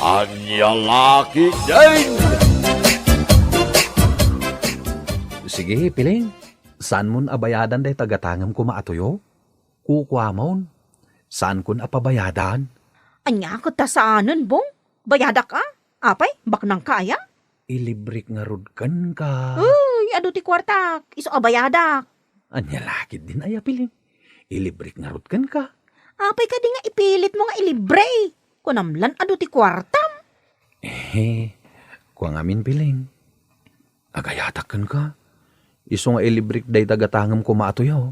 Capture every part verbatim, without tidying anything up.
Ania la ketdin? Sige, Piling. Saanmon a bayadan dayta gatangem koma a tuyo? Kukuamon. Saankon a pabayadan. Ania ket ta saanen, Bong? Bayadak a? Apay, baknangka aya? Ilibrek ngarud kenka. Uy, adu ti kuartak. Isu a bayadak. Ania la ketdin aya, Piling? Ilibrek ngarud kenka. Apay kadi nga ipilitmo nga ilibre? Kunam lan adu ti kuartam. Eh, kua ngamin, Piling. Agayatak kenka. Isu nga ilibrek dayta gatangem koma a tuyo.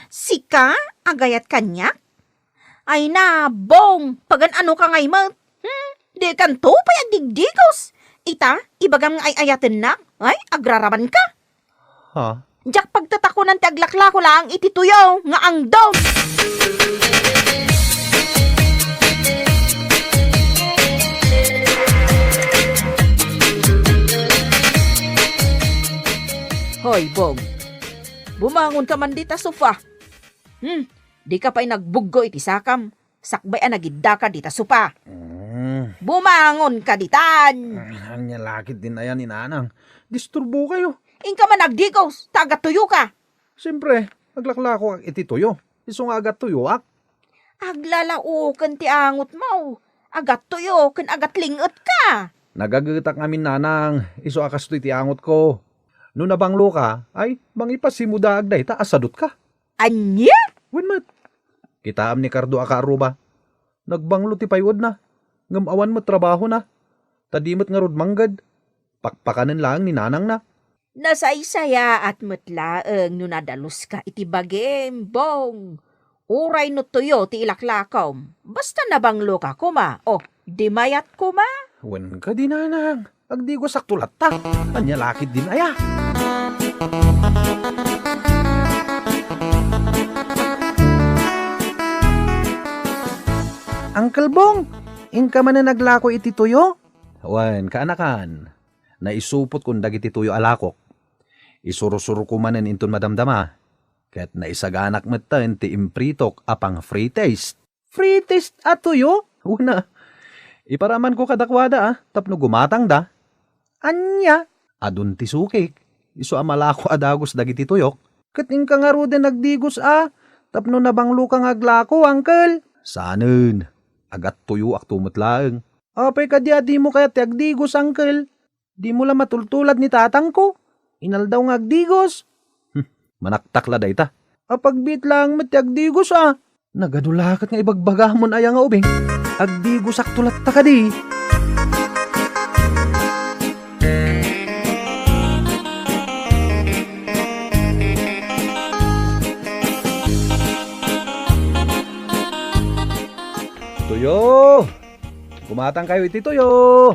Sika? Agayat kaniak? Ay na, Bong, pagan-anoka ngay met? Hmm, dikanto pay agdigdigos. Ita, ibagam nga ay-ayatennak? Ay, agraramanka. Ha? Diak pagtatakonan ti aglaklako laeng iti tuyo nga angdom. Hoy, Bong. Bumangonka man dita sofa. Hmm, dika pay nagbuggo iti sakam. Sakbay a nagiddaka dita sofa. Mm. Bumangonka ditan. Ah, ania la ketdin aya ni Nanang? Disturbokayo. Inka man agdigos, ta agtuyoka. Siempre, aglaklakoak iti tuyo. Isu nga agtuyoak. Aglalaoken ti angotmo. Agtuyo ken agatling-etka. Nagagetak ngamin, Nanang, isu a kastoy ti angotko. No nabangloka, ay, mangipasimudaag dayta a sadutka. Ania? Wen met. Kitaem ni Cardo a kaaruba. Nagbanglo ti payuedna, ngem awan met trabahona. Ta di met ngarud mangged. Pakpakanen laeng ni nanangna. Nasaysayaat met laeng no nadaluska iti bagim, Bong. Uray no tuyo ti ilaklakom, basta nabangloka koma, o, di mayat koma. Wen kadi, Nanang, agdigosakto latta. Ania la ketdin aya? Uncle Bong, inka manen aglako iti tuyo? Wen, kaanakan, naisupotkon dagiti tuyo a lakok. Isursurko manen inton madamdama. Ket naisaganak metten ti impritok a pang-free taste. Free taste a tuyo? Una, iparamanko kadakuada a, tapno gumatangda. Ania? Adun ti sukik. Isu a malako a dagus dagiti tuyok. Ket inka ngaruden agdigos a, tapno nabangloka nga aglako, uncle. Saanen. Agattuyoakto met laeng. Apay kadi a dimo kayat ti agdigos, uncle? Dimo la matultulad ni tatangko. Inaldaw nga agdigos. Hmm, manaktak la dayta. Apagbiit laeng met ti agdigos a. Nagadu la ket nga ibagbagamon aya nga ubing. Agdigosakto latta kadi. Tuyo! Gumatangkayo iti tuyo!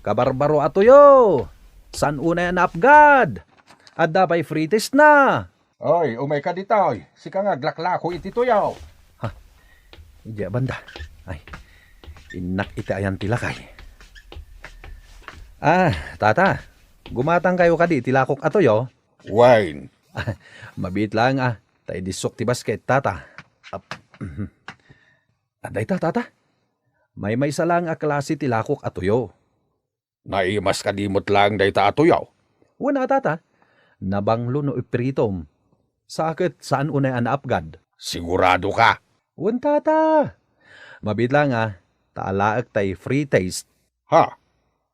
Kabarbaro a tuyo! Saan unay a naapgad? Adda pay free taste na! Oy, umayka ditoy. Sika nga aglaklako iti tuyo. Ha? Idiay banda. Ay, innak iti ayan ti lakay. Ah, tata, gumatangkayo kadi iti lakok a tuyo? Wine. Mabiit laeng a, ta idissok ti basket, tata. Ap-, mhm. Adda ita, tata. Maymaysa laeng a klase ti lakok a tuyo. Naimas kadi met laeng dayta a tuyo? Wen a, tata. Nabanglo no ipritom. Sa ket saan unay a naapgad. Sigurado ka? Wen, tata. Mabiit laeng a, ta alaek tay free taste. Ha?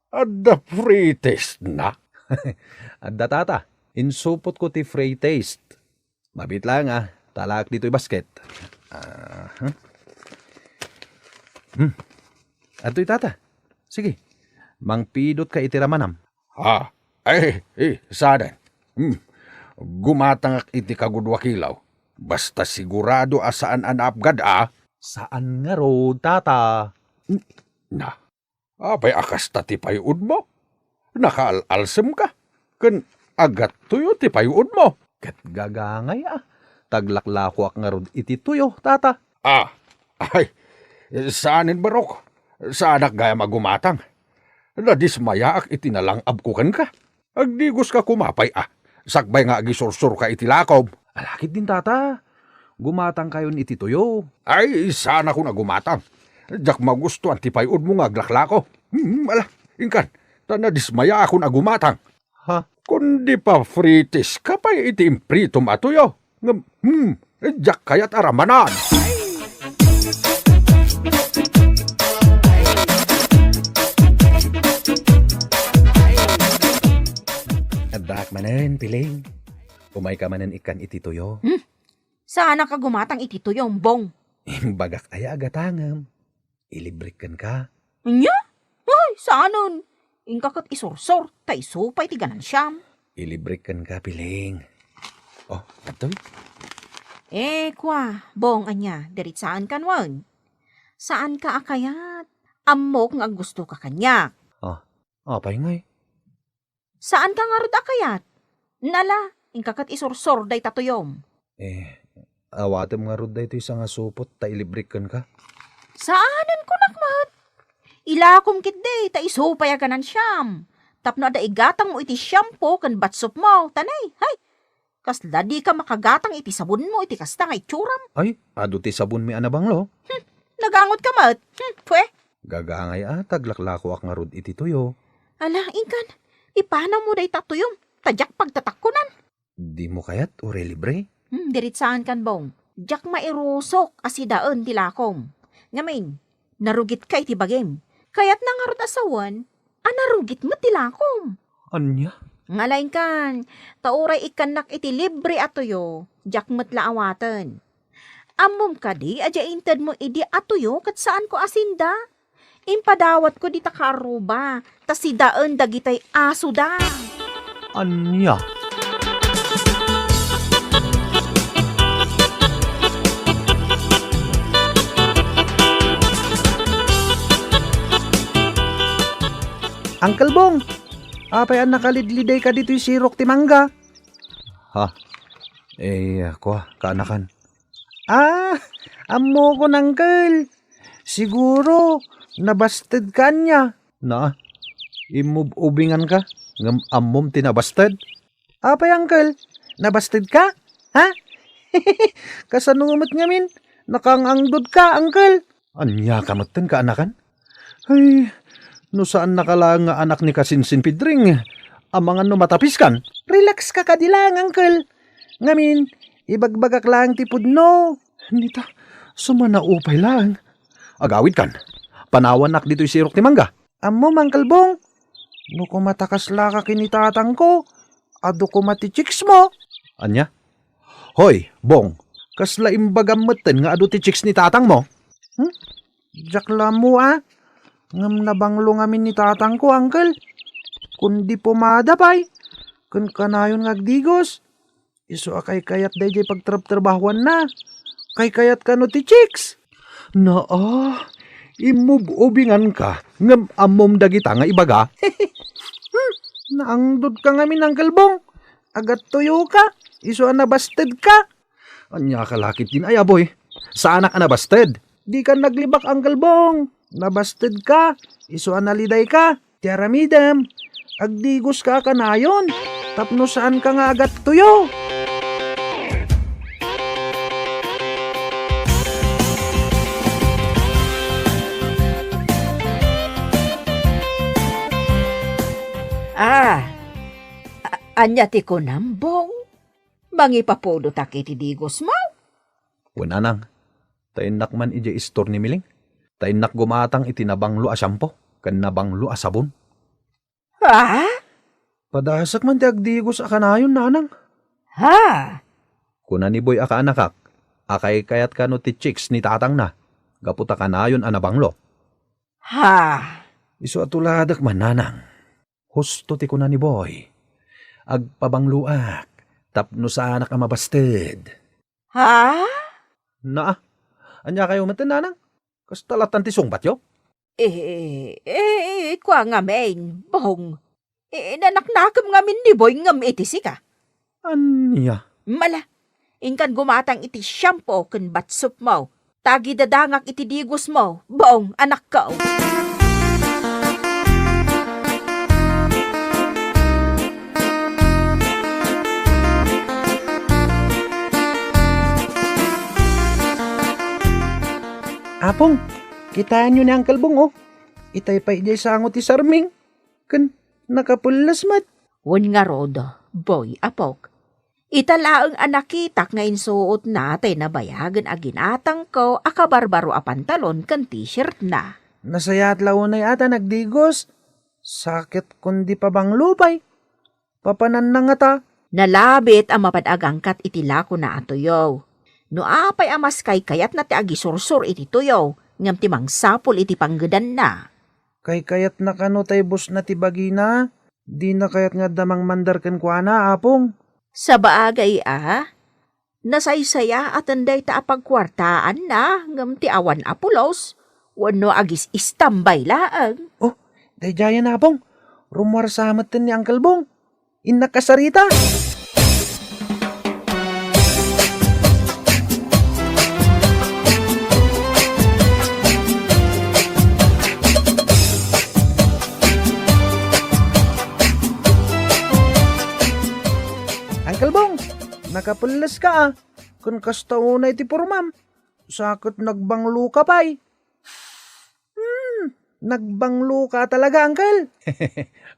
Adda free taste na? Adda, tata. Insupotko ti free taste. Mabiit laeng a, ta alaek ditoy basket. Aha. Hmm. Adtoy, tata. Sige. Mangpidotka iti ramanam. Ha? Ay, eh, saanen. Hmm. Gumatangak iti kagudua kilaw. Basta sigurado a saan a naapgad a. Saan ngarud, tata. N-, na. Apay a kasta ti payuodmo? Nakaal-alsemka, ken agattoyo ti payuodmo. Ket gagangay a, ta aglaklakoak ngarud iti tuyo, tata. Ah, ay, saanen, barok. Saanak gayam a gumatang. Nadismayaak iti nalang-abko kenka. Agdigoska koma pay a, sakbay nga agisursurka iti lakom. Ala ketdin, tata. Gumatangkayon iti tuyo. Ay, saanakon a gumatang. Diak magustuan ti pay-udmo nga aglaklako. Hmm, ala, inkan, ta nadismayaakon a gumatang. Ha? Kundi pa frites ka pay iti impritom a tuyo. Ngem, hmm, diak kayat a ramanan. Addaak manen, Piling. Umayka manen ikkan iti tuyo. Hmm? Saanak a gumatang iti tuyo, Bong. Imbagak aya a gatangem. Ilibrek kenka. Ania? Ay, saanen. Inka ket isursor, ta isu pay ti ganansiam. Ilibrek kenka, Piling. Oh, adtoy. Eh, kua, Bong, ania, diritsaen kan wen. Saanka a kayat. Ammok nga aggustoka kaniak. Oh, apay ngay? Saanka ngarud a kayat? Nala, inka ket isursor dayta tuyom. Eh, awatem ngarud daytoy sangasupot ta ilibrek kenka? Saanen kunak met. Ilakom ketdi ta isu pay a ganansiam. Tapno adda igatangmo iti shampoo ken batsupmo, tanay, hay! Kasla dika makagatang iti sabonmo iti kasta nga itsuram. Ay, adu ti sabonmi a nabanglo. Hmm, nagangotka met. Hmm, pwe. Gagangay a ta aglaklakoak ngarud iti tuyo. Ala, inkan, ipanawmo dayta tuyom, ta diak pagtatakkonan. Dimo kayat, uray libre? Hmm, diritsaen kan Bong. Diak mairusok a sidaen ti lakom. Ngamin, narugitka iti bagim. Kayatna ngarud a sawen a narugit met ti lakom. Ania? Ngala inkan, ta uray ikkannak iti libre a tuyo, diak met la awaten. Ammom kadi a diay intedmo idi a tuyo ket saanko a sinda? Impadawatko dita kaarruba, ta sidaen dagitay asoda. Ania? Uncle Bong, apay a nakalidlidayka ditoy sirok ti mangga? Ha? Eh, kua, kaanakan. Ah, ammokon, Uncle. Siguro, nabastedka ania? Na, imub-ubinganka, ngem ammom ti nabasted? Apay, Uncle? Nabastedka? Ha? Kasano met ngamin? Nakaang-angdodka, Uncle? Ania ka metten, kaanakan? Ay, no saannaka laeng nga anak ni Kasinsin Pidring, amangan no matapiskan. Relax ka kadi laeng, Uncle. Ngamin, ibagbagak laeng ti pudno. Nita, sumanaupay laeng. Agawidkan. Panawannak ditoy sirok ti mangga. Ammom, Uncle Bong, no kumata kaslaka ken ni tatangko, adu koma ti chicks mo. Ania? Hoy, Bong, kasla imbagam metten nga adu ti chicks ni tatangmo? Hmm? Diak la ammo a. Ngem nabanglo ngamin ni tatangko, Uncle. Kundi pomada pay. Ken kanayon nga agdigos. Isu a kaykayat daydiay pagtrabtrabahuanna. Kaykayat kano ti chicks? Naa, immub-ubinganka, ngem ammom dagita nga ibaga? Hmm, naangdodka ngamin, Uncle Bong. Agattuyoka, isu a nabastedka. Ania ka la ketdin, ay, aboy? Saanak a nabasted. Dikan naglibak, Uncle Bong. Nabastedka, isu a nalidayka. Ti aramidem, agdigoska a kanayon, tapno saanka nga agattuyo. Ah, a-, ania ti kunam, Bong? Mangipapudotak iti digosmo? Wen, Nanang, ta innak man idiay istor ni Miling. Ta innak gumatang iti nabanglo a shampoo ken nabanglo a sabon. Ha? Padasek man ti agdigos a kanayon, Nanang. Ha? Kuna ni Boy a kaanakak, a kaykayat kano ti chicks ni tatangna, gapu ta kanayon a nabanglo. Ha? Isu a tuladek man, Nanang. Husto ti kuna ni Boy. Agpabangloak, tapno saanak a mabasted. Ha? Naa, ania kayo met, Nanang? Kasta latan ti sungbatyo? Eh, eh, eh, kua ngamin, Bong. Eh, nanaknakem ngamin ni Boy ngem iti sika. Ania? Mala, inkan gumatang iti shampoo ken batsupmo. Ta agidadangak iti digosmo, Bong, anakko. Apong, Kitaenyo ni Uncle Bong, oh. Itay pay idiay sango ti sarming. Ken nakapelles met. Wen ngarud, Boy, apok. Ita laeng a nakitak nga insuotna tay nabayagen a ginatangko a kabarbaro a pantalon ken t-shirtna. Nasayaat la unay a ta nagdigos. Sakitkon di pabanglo pay. Papananna ngata. Nalabit a mapan agangkat iti lakona a tuyo. No apay a maskaykayatna ti agisursor iti tuyo, ngem ti mangsapul iti panggedanna. Kaykayatna kano tay busna ti bagina? Dina kayat nga adda mangmandar kenkuana, Apong? Sabagay a, nasaysayaaten dayta a pagkuartaanna ngem ti awan a pulos wenno agis-istambay laeng. Oh, daydiayen, Apong. Rummuarsa metten ni Uncle Bong. Innak a sarita. Uncle Bong, nakapelles ka, ah. Ken kasta unay ti pormam. Sa ket nagbanglo ka pay. Hmm, nagbanglo ka talaga, Uncle.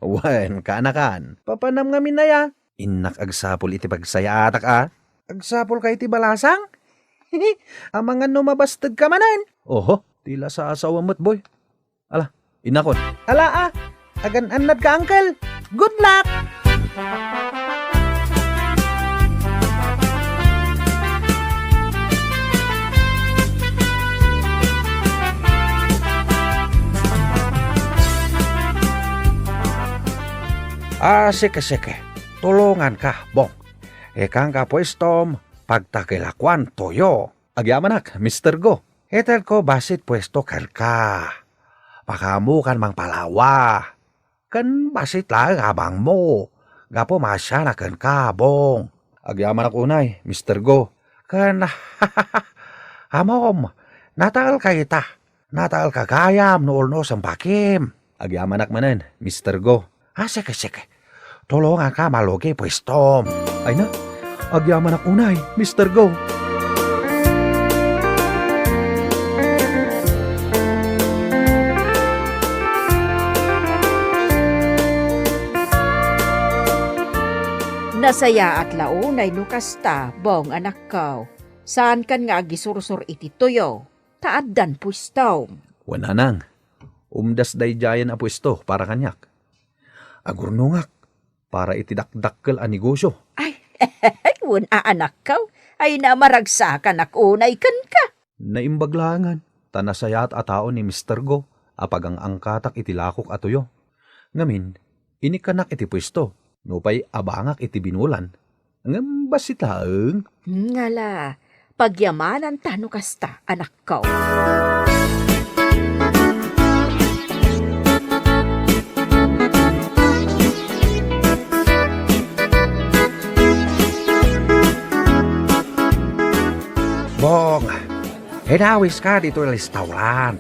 Wen, kaanakan. Papanam ngamin aya? Innak agsapul iti pagsayaatak, a. Agsapul ka iti balasang? Amangan no mabasted ka manen. Oho, ti lasasawam met, boy. Ala, innakon. Ala, a. Agan-annad ka, Uncle. Good luck! Ah, sige, sige. Tulonganka, Bong. Ikanka puestom, pagtakilakuan toyo. Agyamanak, Mister Go. Itedko bassit puesto kenka. Pakaammokan mangpalawa. Ken bassit laeng abangmo. Gapu maasianak kenka, Bong. Agyamanak unay, Mister Go. Ken, amom, nataelka ita. Nataelka gayam no ulnosem bakim. Agyamanak manen, Mister Go. Ah, sige, sige. Tulonganka malugi puestom. Ay na, agyamanak unay, Mister Go. Nasayaat la unay no kasta, Bong, anakko. Saankan nga agisursor iti tuyo, ta addan puesto. Wen, nanang, umdas daydiayen a puesto para kaniak. Agurnongak para iti dakdakkel a negosyo. Ay, wen a anakko, ay na maragsakanak unay kenka. Naimbag laengen, ta nasayaat a tao ni Mister Go a pagang-angkatak iti lakok a tuyo. Ngamin, inikkanak iti puesto, nupay abangak iti binulan. Ngem bassit laeng. Ngala, pagyamananta no kasta, anakko. Bong, inawiska ditoy restaurant.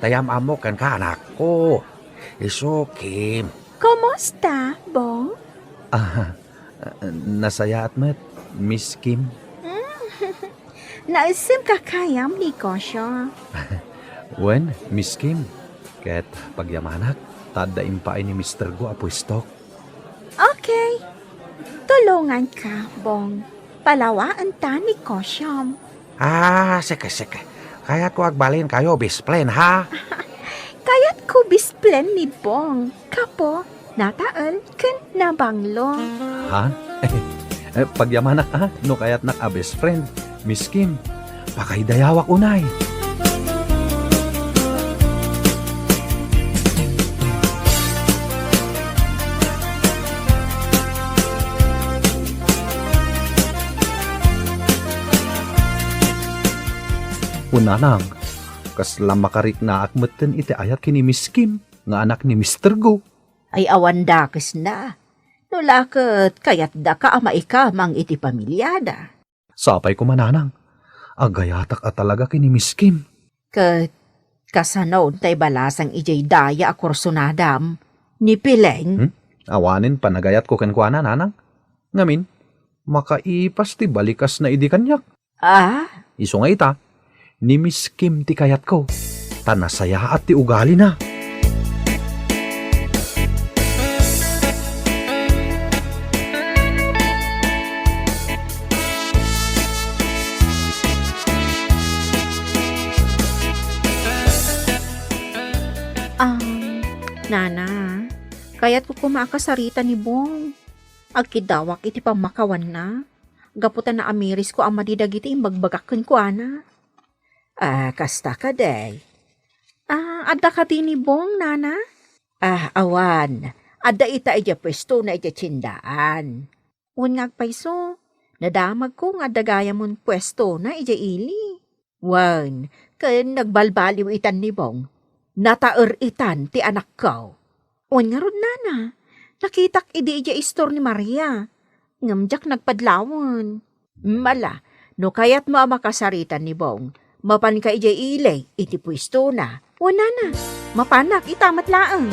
Ta yam-ammok kenka, anakko. Isu, Kim. Kumusta, Bong? Ah, nasayaat met, Miss Kim. Naisem ka kayam, negosyo. Wen, Miss Kim. Ket pagyamanak, ta adda impaay ni Mister Go a puestok. Okay. Tulonganka, Bong. Palawaenta negosyom. Ah, sige, sige. Kayatko agbalinkayo best friend, ha? Kayatko best friend ni Bong. Kapo, natael, ken nabanglo. Ha? Eh, pagyamanak, ha? No kayatnak a best friend, Miss Kim, pakaidayawak unay. Wen, nanang, kasla makariknaak metten iti ayat ken ni Miss Kim nga anak ni Mister Go. Ay, awan dakesna. No la ket kayatdaka a maikamang iti pamiliada. Sapay koma, nanang. Agayatak a talaga ken ni Miss Kim. Ket kasano tay balasang idiay daya a kursunadam ni Pileng? Hmm? Awanen panagayatko kenkuana, nanang. Ngamin, makaipas ti balikasna idi kaniak. Ah? Isu nga ita, ni Miss Kim ti kayatko. ta nasayaat ti ugalina. Um, Nana, kayatko koma a kasarita ni Bong. Agkiddawak iti pammakawanna, gapu ta naamirisko a madi dagiti imbagbagak kenkuana. Ah, kasta kadi? Ah, adda kadi ni Bong, Nana? Ah, awan. Adda ita idiay puestona idiay tiendaan. Wen nga agpayso, nadamagko nga adda gayamon puestona idiay ili. Wen, ken nagbalbaliw itan ni Bong. Nataer itan ti anakko. Wen ngarud, Nana, nakitak idi idiay istor ni Maria. Ngem diak nagpadlawen. Mala, no kayatmo a makasaritan ni Bong, mapanka idiay ili iti puestona. Wen, Nana, mapanak ita met laeng.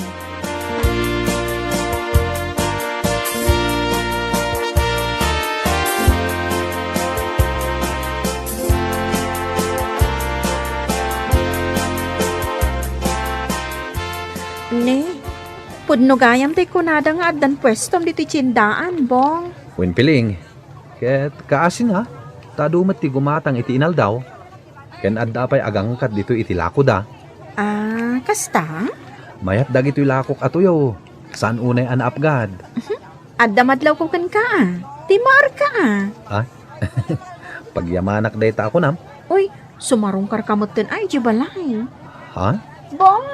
Ne, pudno gayam ti kunada nga addan puestom ditoy tiendaan, Bong. Wen, Piling, ket kaasina, ta adu met ti gumatang iti inaldaw, ken adda pay agangkat ditoy iti lakoda. Ah, kasta? Mayat dagitoy lakok a tuyo, saan unay a naapgad. Adda madlawko kenka, a. Timmaerka, a. Ah? Pagyamanak dayta a kunam. Uy, sumarungkarka metten a idiay balay. Ha? Bong!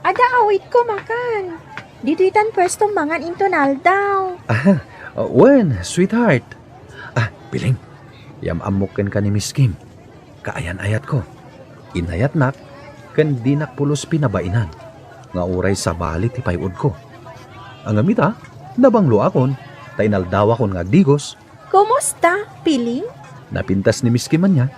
Adda awitko, makan. Ditoy tan puesto mangan inton aldaw. Ah, wen, sweetheart. Ah, Piling, yam-ammok kenka ni Miss Kim. Kaayan-ayatko. Inayatnak, ken dinak pulos pinabainan, nga uray sabali ti pay-odko. Ngem ita, nabangloakon, ta inaldawakon nga agdigos. Kumusta, Piling? Napintas ni Miss Kim ania,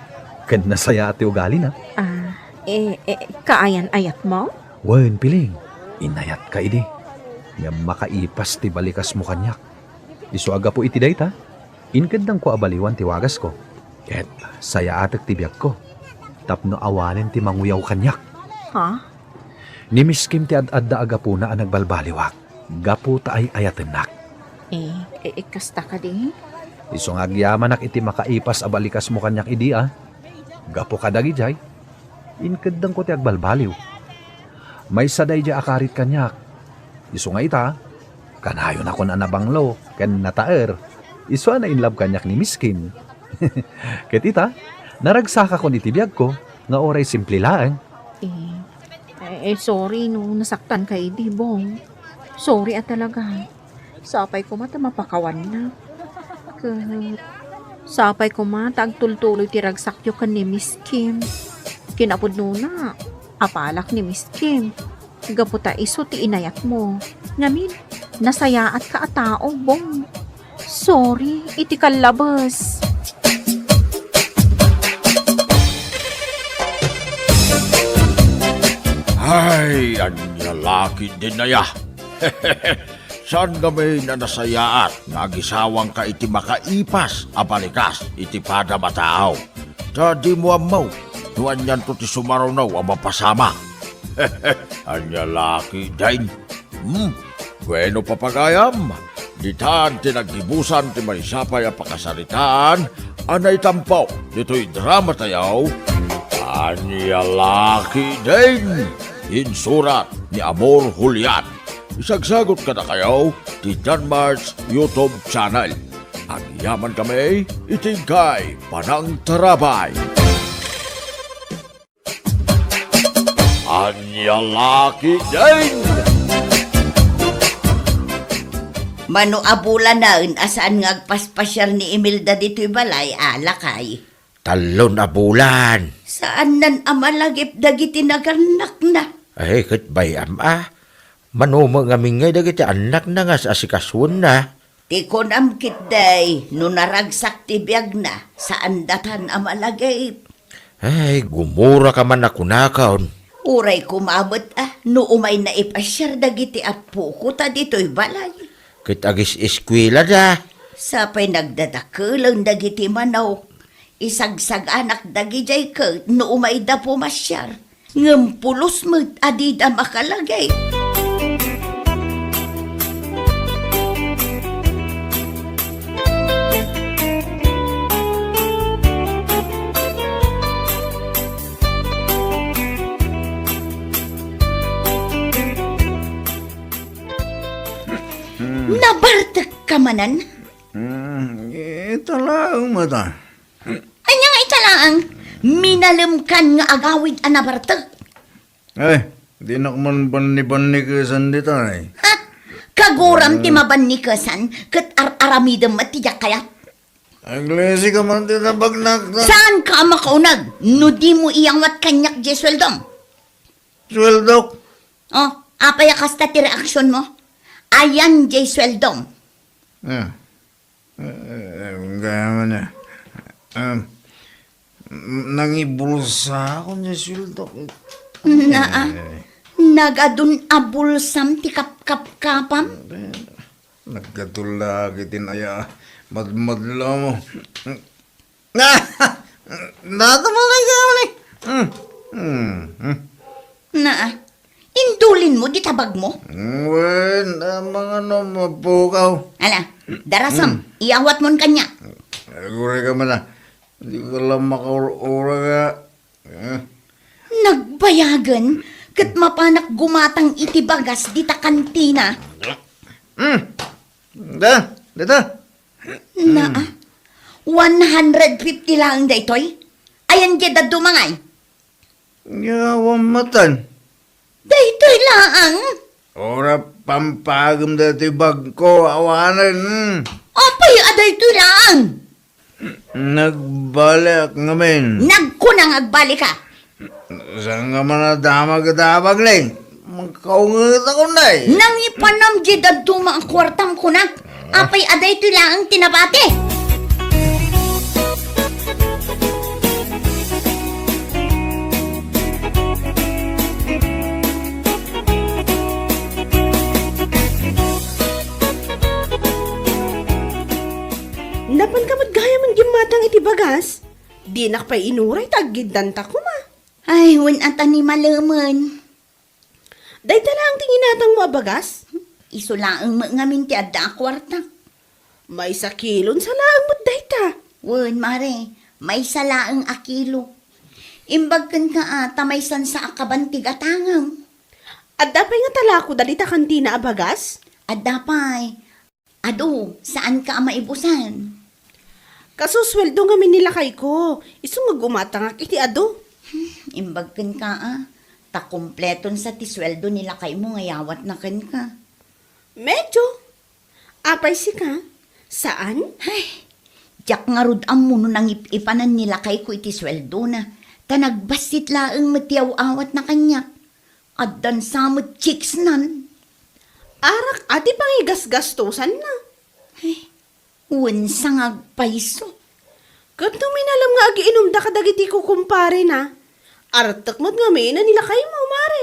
ken nasayaat ti ugalina. Ah, eh, eh, kaayan-ayatmo? Wen, Piling, inayatka idi. Ngem makaipas ti balikasmo kaniak. Isu a gapu iti dayta, inkeddangko a baliwan ti wagasko, ket sayaatek ti biagko tapno awalen ti manguyaw kaniak. Ha? Ni Miss Kim ti ad-adda a gapuna a nagbalbaliwak, gapu ta ay-ayatennak. Eh, eh, eh, kasta kadi? Isu nga agyamanak iti makaipas a balikasmo kaniak idi, a. Gapu kadagijay, inkeddangko ti agbalbaliw. Maysa daydiay a karit kaniak. Isu nga ita, kanayonakon a nabanglo ken nataer. Isu a na-in love kaniak ni Miss Kim. Ket ita, naragsakakon iti biagko nga uray simple laeng. Eh, eh, eh, sorry no nasaktanka idi, Bong. Sorry a talaga. Sapay koma ta mapakawanna. Ket sapay koma ta agtultuloy ti ragsakyo ken ni Miss Kim. Kinapudnona, apalak ni Miss Kim. Gapu ta isu ti inayatmo. Ngamin, nasayaatka a tao, Bong. Sorry iti kallabes. Ay, ania la ketdin aya. Saan ngamin a nasayaat nga agisawangka iti makaipas a balikas iti padam a tao? Ta dimo ammo no anianto ti sumaruno a mapasamak. Ania la ketdin? Hmm, bueno, papagayam, ditan ti naggibusan ti maysa pay a pakasaritaan a naitampok ditoy drama tayo, Ania la ketdin, insurat ni Amor Julian. Isagsagot kadakayo ti Danmart's YouTube channel. Agyaman kami iti inkay panangtarabay. Ania la ketdin? Mano a bulanen a saan nga agpaspasiar ni Imelda ditoy balay, a lakay? Tallon a bulan. Saannan a malagip dagiti nagannakna. Ay, ket bay-am a. Mano met ngamin ngay dagiti annakna nga as-asikasuenna? Ti kunam ketdi, no naragsak ti biagna, saandatan a malagip. Ay, gumuraka man a kunakon. Uray koma met a, no umayna ipasiar dagiti appoko ta ditoy balay. Ket agis-eskuelada. Sapay nagdadakelen dagiti manok. Isagsaganak dagidiay ket no umayda pumasiar, ngem pulos met a dida makalagip. Hmm. Nabartek ka manen? Hmm, ita laeng met a. Ania nga ita laeng? Minalem kan nga agawid a nabartek. Ay, dinak man banni-bannikesan dita, ay. Ha? Kaguram ti mabannikesan, ket ar-aramidem met ti diak kayat. Aglisi ka man ti nabagnak na. Saan ka a makauneg no di mo iyawat kaniak diay sueldom? Sueldok? Oh, apay a kasta ti reaksion mo? Ayan diay sueldom. Ah. Eh, eh, gayam a. Um, nangibulsaak diay sueldok. Naa, eh, nagadun a bulsam ti kapkapkapam? Eh, nagkatulak iti naya madmadla mo. Data mo kay gayam ni. Hmm. Hmm. Hmm. Naa, indulin mo di tabag mo? Wen, amang ano, mapukaw. Ala, darasam, hmm, iyawat mon kaniak. Aguray ka man a. Di ka lang makaur-ura ka. Eh. Nagbayagen, ket mapanak gumatang iti bagas dita kantina. Hmm. Da, dita. Naa, one hundred fifty laeng daytoy. Ayan diay dadduma ngay? Yawan matan. Daytoy laeng. Ura, pampagem daytoy bagko, awanen. Apay a daytoy laeng? Nagbaliak ngamin. Nagkuna nga agbali ka. Saan ka man a damag iti abag, Leng? Makaunget ako, Nay. Nangipanam di dadduma a kuartam, kuna. Apay a daytoy laeng ti nabati? Napan ka met gayam a gimmatang iti bagas? Dinak pay inuray ta aggiddanta koma. Ay, wen a ta ni malemen. Dayta laeng ti ginatangmo a bagas? Isu laeng met ngamin ti adda a kuarta. Maysa kilon sa laeng met dayta. Wen, mare, maysa laeng a kilo. Imbag kenka a ta maysan sa a kaban ti gatangem. Adda pay nga talako dagita kantina a bagas? Adda pay. Adu, saanka a maibusan? Kasu sueldo ngamin ni lakayko, isu nga gumatangak iti adu. Hmm, imbag kenka a, ta kompleton sa ti sueldo ni lakaymo nga yawatna kenka. Medyo. Apay sika? Saan? Ay, diak ngarud ammo no nangip-ipanan ni lakayko iti sueldona, ta nagbassit laeng met ti aw-awatna kaniak. Addan sa met chicks nan. Arak a ti pangigasgastosanna. Eh, wen sa nga agpayso. Ket no minalem nga agiinumda kadagiti kukumparena, artek met ngamin a ni lakaymo, mare.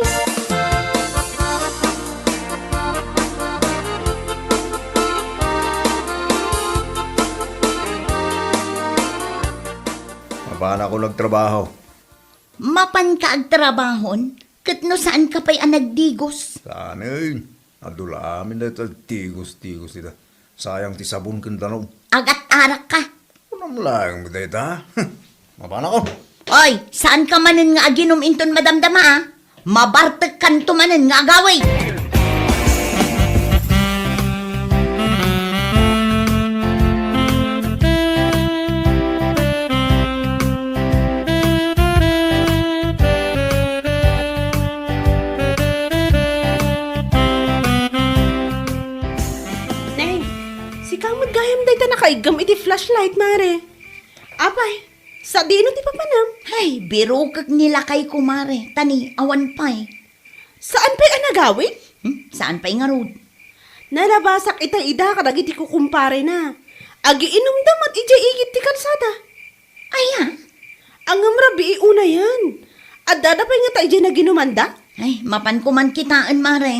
Mapanakon agtrabaho. Mapanka agtrabahon, ket no saanka pay a nagdigos? Saanen, adu la amin dayta tigos-tigos ita. Sayang ti sabon ken danum. Agat-arakka. Kunam laeng dayta. Mapanakon. Oy, saanka manen nga aginum inton madamdama, a? Mabartekkanto manen nga agawid. Neng, sika met gayam dayta nakaiggam iti flashlight, mare. Apay, sadino ti papanam? Ay, birokek ni lakayko, mare. Ta ni, awan pay. Saan pay a nagawid? Hmm? Saan pay ngarud? Nalabasak ita ida kadagiti kukumparena. Agiinumda met idiay igid ti kalsada. Aya? Ngem rabii unayen. Addada pay ngata idiay naginumanda? Ay, mapanko man kitaen, mare.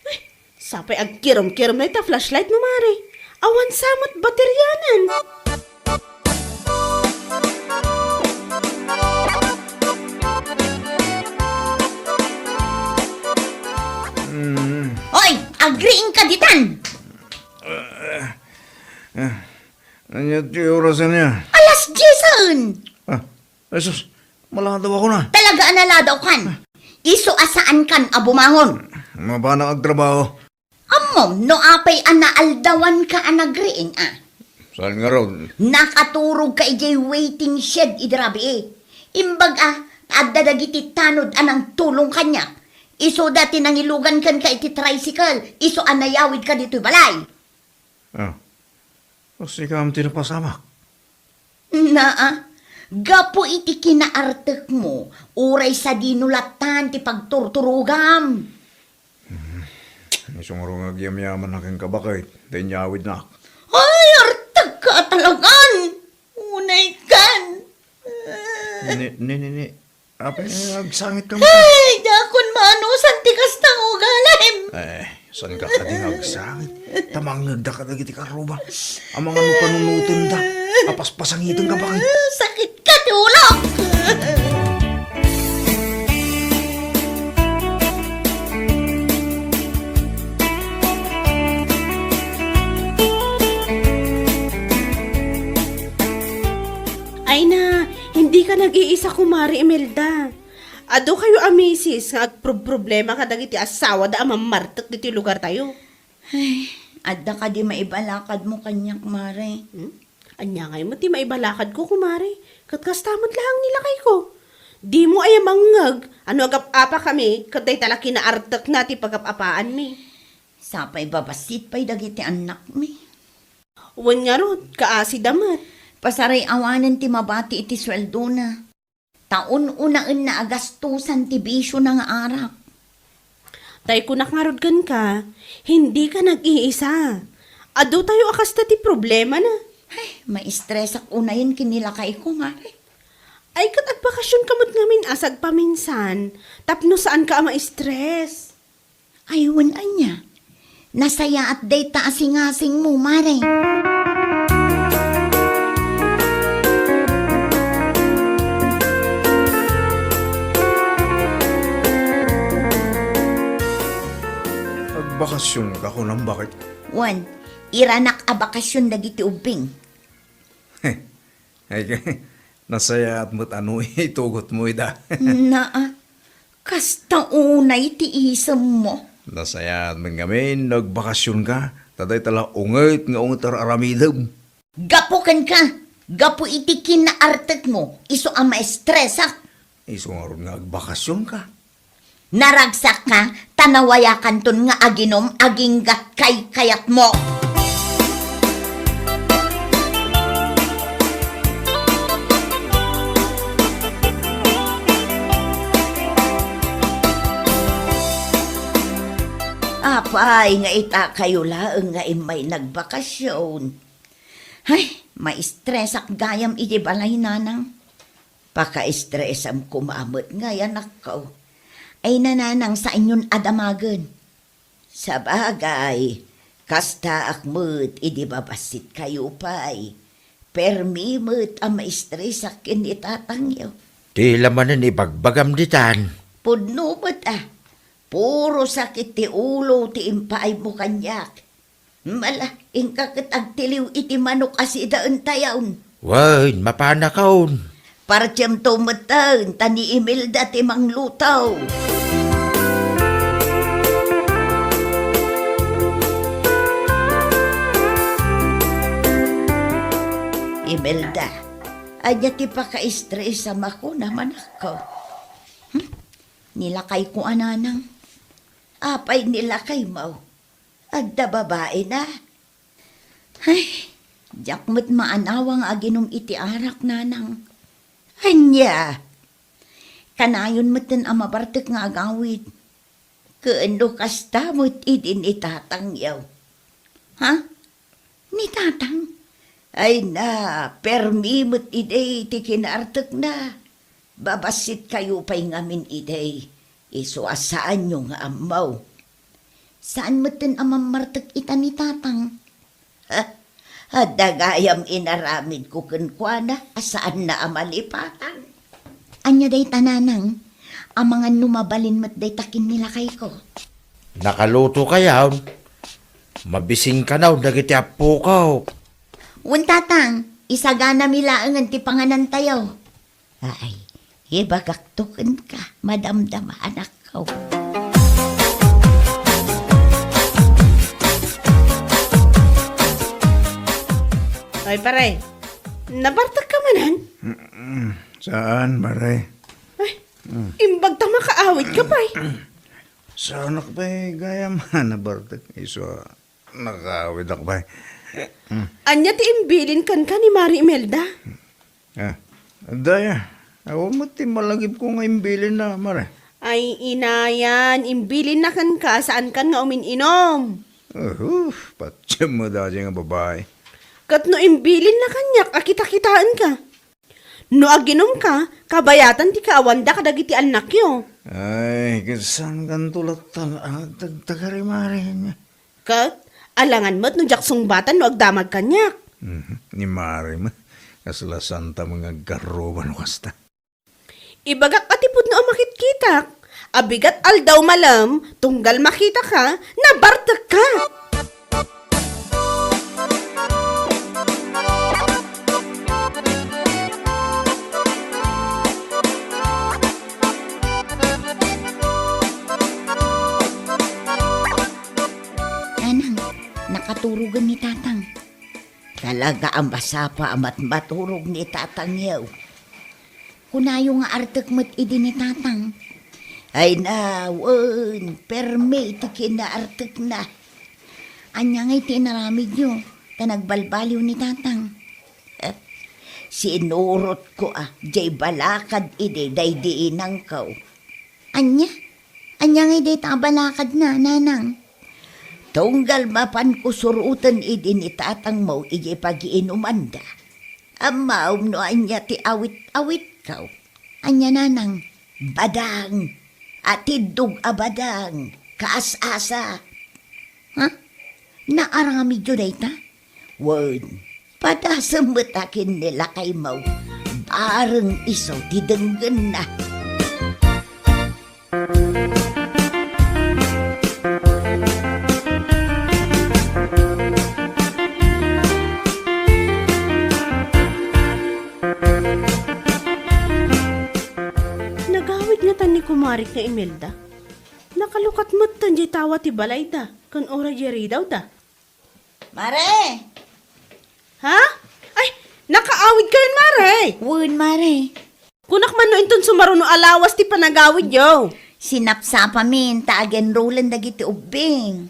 Ay, sapay agkirum-kirum dayta flashlight mo, mare. Awan sa met baterianan. Agriingka ditan! Eh, eh, ania ti oras ania? Alas diesan! Ah, Jesus, maladaw ako na. Talaga a naladawkan. Isu a saankan a bumangon. Mabanak agtrabaho. Ammom no apay a naaldawanka a nagriing, a? Saan ngarud? Nakaturogka idiay waiting shed idi rabii. Imbag a, adda dagiti tanod a nangtulong kaniak. Isuda ti nangilugan kenka iti tricycle, isu a nayawidka ditoy balay. Ah, o, sika ti napasamak. Naa, gapu iti kinaartekmo, uray sadino lattan ti pagturturogam. Hmm, isu ngarud nga agyamyaman a kenka baket, ta inyawidnak. Ay, artekka a talagan! Unaykan! Ni, ni, ni, ni, apay, agsangit ka mo. Ay, dakon maanusan ti kasta nga ugalim. Eh, saan ka kadi nga agsangit? Ta mangngegda kadagiti karruba. Amangan no panunotenda. Apaspasangiten ka, bakit? Sakit ka ti ulok. Ay na, hindi ka nag-iisa, Kumare Imelda. Adu kayo a misis nga agprobproblema kadagiti asawada a mammartek ditoy lugartayo. Ay, adda kadi maibalakadmo kaniak, Mare? Hmm? Ania ngay met ti maibalakadko, Kumare? Ket kasta met laeng ni lakayko. Dimo aya mangngeg a no agap-apakami ket dayta la kinaartekna ti pagap-apaanmi. Sapay babassit pay dagiti annakmi. Wen ngarud, kaasida met. Pasaray-awanen ti mabati iti sueldona. Ta un-unaenna a gastosan ti bisiona nga arak. Tay kunak ngarud kenka, hindi ka nag-iisa. Adu tayo a kasta ti problemana. Ay, maistresak unayen ken ni lakayko, Mare. Ay, ket agbakasionka met ngamin a sagpaminsan, tapno saanka a maistres. Ay, wen ania? Nasayaat dayta a singasingmo, Mare. Agbakasion ka kunam, baket? Wen, iranak a bakasion dagiti ubbing. Ay, nasayaat met a no itugotmo ida. Naa, kasta unay ti isemmo. Nasayaat met ngamin no agbakasionka, ta dayta la unget nga unget ar-aramidem. Gapu kenka, gapu iti kinaartekmo, isu a maestresak. Isu ngarud nga agbakasionka. Naragsakka, ta nawayakanton nga aginum aginggat kaykayatmo. Apay nga ita kayo laeng nga immay nagbakasion. Ay, maistresak gayam iti balay, nanang. Pakaistresam koma met ngay, anakko. Ay, nanang, saanyon a damagen. Sabagay, kastaak met idi babassit kayo pay. Permi met a maistresak ken ni tatangyo. Ti la manen ibagbagam ditan. Pudno met a. Puro sakit ti ulo ti impaaymo kaniak. Mala, inka ket agtiliw iti manok a sidaentayon. Wen, mapanakon. Partiemto metten, ta ni Imelda ti mangluto. Imelda, ania ti pakaistresam a kunam, anakko? Hmm? Ni lakayko a, nanang. Apay ni lakaymo? Adda babaina? Ay, diak met maanawa nga aginum iti arak, nanang. Ania? Kanayon metten a mabartek nga agawid. Ken no kasta met idi ni tatangyo. Ha? Ni tatang? Ay na, permi met idi ti kinaartekna. Babassit kayo pay ngamin idi, isu a saanyo nga ammo. Saan metten a mammartek ita ni tatang? Ha? Adda gayam inaramidko kenkuana a saanna a malipatan. Ania dayta, nanang? Amangan no mabalin met dayta ken ni lakayko. Nakaluto kayon? Mabisinkayo dagiti appokayo. Wen, Tatang, isaganami laengen ti panganantayo. Ay, ibagakto kenka, madamdama, anakko. Ay, pare, nabartekka manen? Mm, saan, pare? Ay, imbag ta makaawitka pay. Saanak pay gayam a nabartek, isu a nakaawidek pay. Ania ti imbilin kenka ni Mare Imelda? Ah, daya, awan met ti malagipko nga imbilinna, mare. Ay, inayan, imbilinna kenka, saankan nga umin-inom. Uhuf, patiem met dayta nga babai. Ket no imbilinna kaniak a kitakitaenka. No aginumka, kabayatan ti kaawanda kadagiti annakyo. Ay, ket saankanto latta a tagtagari, mare. Ket, alangan met no diak sungbatan no agdamag kaniak. Mhm, ni mare met, kasla santa nga agkarruba no kasta. Ibagak a ti pudno a makitkitak, abigat aldaw malem, tunggal makitaka, nabartekka. Nanang, nakaturogen ni Tatang. Talaga a masapa a matmaturog ni Tatangyo. Kunayo nga artek met idi ni Tatang. Ay na, wen, permi ti kinaartekna. Ania ngay ti inaramidyo, ta nagbalbaliw ni Tatang? Eh, sinurotko a, diay balakad idi daydi inangko. Ania? Ania ngay dayta a balakadna, Nanang? Tunggal mapanko suroten idi ni Tatangmo idiay pagiinumanda. Ammom no ania ti awit-awitko? Ania, Nanang? Badang. Atiddog a badang. Kaas-asa. Ha? Naaramidyo dayta? Wen, padasem met a ken ni lakaymo. Bareng isu ti denggenna. Nagawid ngatan ni kumarik nga Imelda. Nakalukat metten diay tawa ti balayda, ken uray diay ridawda. Mare! Ha? Ay, nakaawidkayon, Mare! Wen, Mare. Kunak man no inton sumaruno a lawas ti panagawidyo. Sinapsapamin ta agenrolen dagiti ubbing.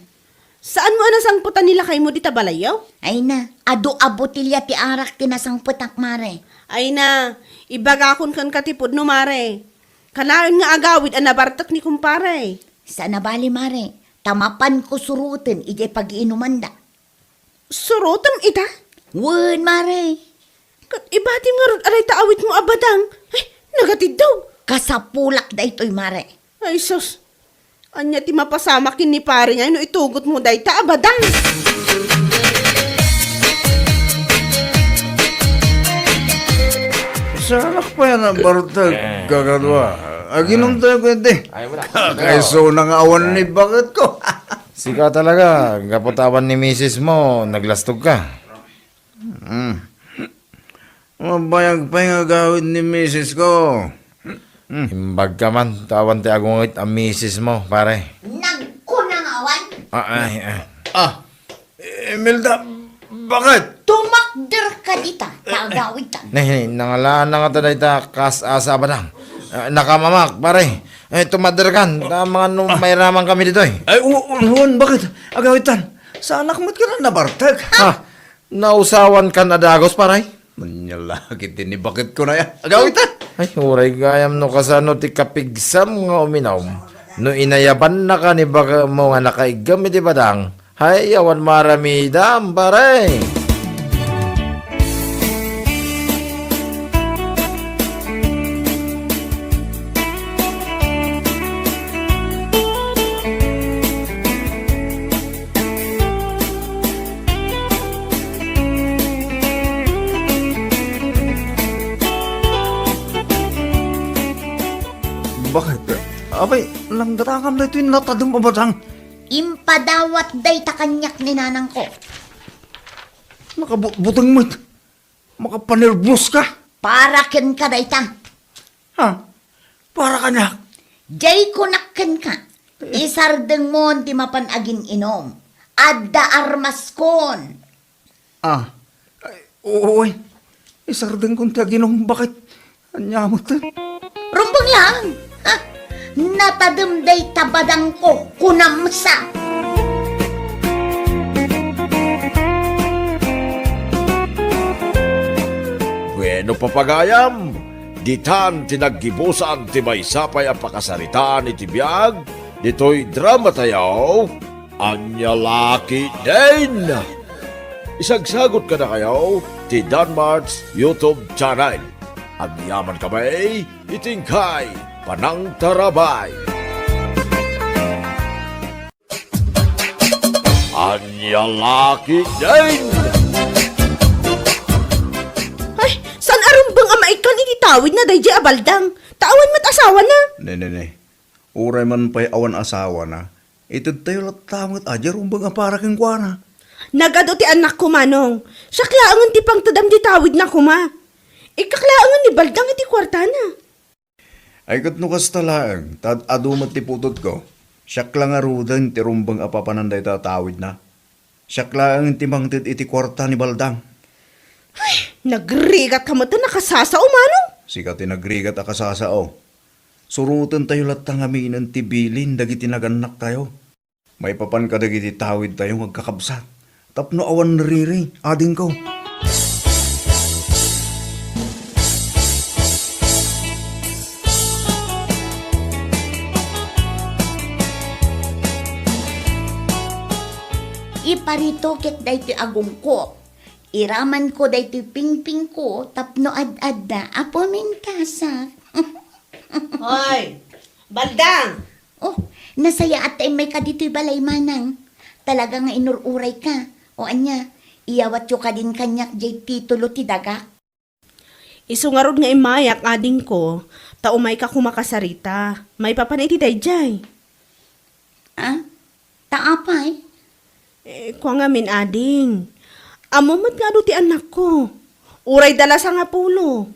Saanmo a nasangpetan ni lakaymo dita balayyo? Ay na, adu a botelya ti arak ti nasangpetak, Mare. Ay na, ibagakon kenka ti pudno, Mare. Kanayon nga agawid a nabartek ni kumpare. Saan a bali, Mare. Ta mapanko suroten idiay pagiinumanda. Surotem ita? Wen, Mare. Ket ibatim ngarud a dayta awitmo a badang. Ay, nagatiddog. Kasapulak daytoy, Mare. Ay, sus. Ania ti mapasamak ken ni pare ngay no itugotmo dayta a badang? Saanak pay a nabartek, kakadua. Aginom tayo, pwede. Ay, wala. Kakaisuna nga awan ni baketko. Sika talaga, gapu ta awan ni misismo, naglastogka. Mm. Mabayag pay nga agawid ni misisko. Mm. Imbagka man, ta awan ti agungit a misismo, pare. Nagkuna nga awan? Ah, ay, ay. Ah, Imelda, bakit? Tumakderka dita, ta agawidtan. Nay, nay, nangalaanna ngata dayta kaas-asa a badang. Ah, nakamamak, pare. Eh, tumakderkan, ta amangan no mairamanmi ditoy. Ay, u-, u-, wen, bakit? Agawidtan. Saanak met kadi a nabartek. Ah, nausawankan a dagus, pare. Ania la ketdi ni baketko aya. Agawidtan. Ay, uray gayam no kasano ti kapigsam nga uminom. No inayabannaka ni baketmo nga nakaiggem iti badang, hay, awan maaramidam, pare. Bakit? Apay, langgatakam daytoy natadem a badang. Impadawat dayta kaniak ni nanangko. Nakabutbuteng met. Makapanerbios ka. Para kenka dayta. Ha? Para kaniak? Jay kunak kenka. Isardengmon ti mapan agin-inom. Adda armaskon. Ah. Ay, oo, ay. Isardengkon ti aginom. Bakit? Ania met? Rumbeng lang. Ha? Natadem dayta badangko. Kunam sa. Bueno, papagayam, ditan ti naggibusan ti maysa pay a pakasaritaan iti biag ditoy drama tayo. Ania la ketdin? Isagsagot kadakayo ti Danmart's YouTube channel. Agyaman kami iti inkay panangtarabay. Ania la ketdin? Ay, saan a rumbeng a maikkan iti tawidna daydiay a Baldang? Ta awan met asawana. Ne, ne, ne. Uray man pay awan asawana, itedtayo latta met a diay rumbeng a para kenkuana. Nagadu ti annakko, Manong. Siak laengen ti pangtedam ti tawidna koma. Ikkak laengen ni Baldang iti kuartana. Ay, ket no kasta laeng, ta ad-adu met ti putotko, siak la ngaruden ti rumbeng a papanan dayta a tawidna. Siak laeng ti mangted iti kuarta ni Baldang. Ay, nagrigat ka met a nakasasao, Manong? Sika ti nagrigat a kasasao. Surotentayo latta ngaminen ti bilin dagiti nagannaktayo. Maipapan kadagiti tawidtayo nga agkakabsat tapno awan nariri, adingko. Iparitoket daytoy agongko. Iramanko daytoy pingpingko tapno ad-adda a pumintasak. Hoy, Baldang! Oh, nasayaat ta immayka ditoy balay, Manang. Talaga nga inur-urayka. O ania, iyawatyo kadin kaniak diay titulo ti dagak? Isu ngarud nga immayak, adingko, ta umayka koma kasarita. Maipapan iti daydiay. Ah? Ta apay? Eh, kua ngamin, ading. Ammom met nga adu ti annakko. Uray da la sangapulo.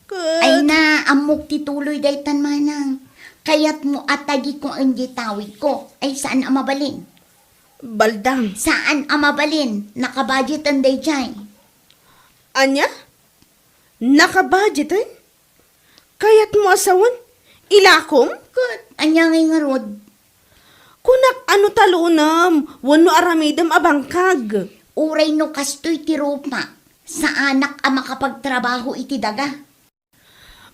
Ket ay na, ammok ti tuloy daytan, Manang. Kayatmo a tagikon diay tawidko. Ay, saan a mabalin? Baldang. Saan a mabalin? Nakabudgeten daydiay. Ania? Nakabudgeten? Kayatmo a sawen? Ilakom? Ket ania ngay ngarud? Kunak a no talonam wenno aramidem a bangkag. Uray no kastoy ti rupak, saanak a makapagtrabaho iti daga.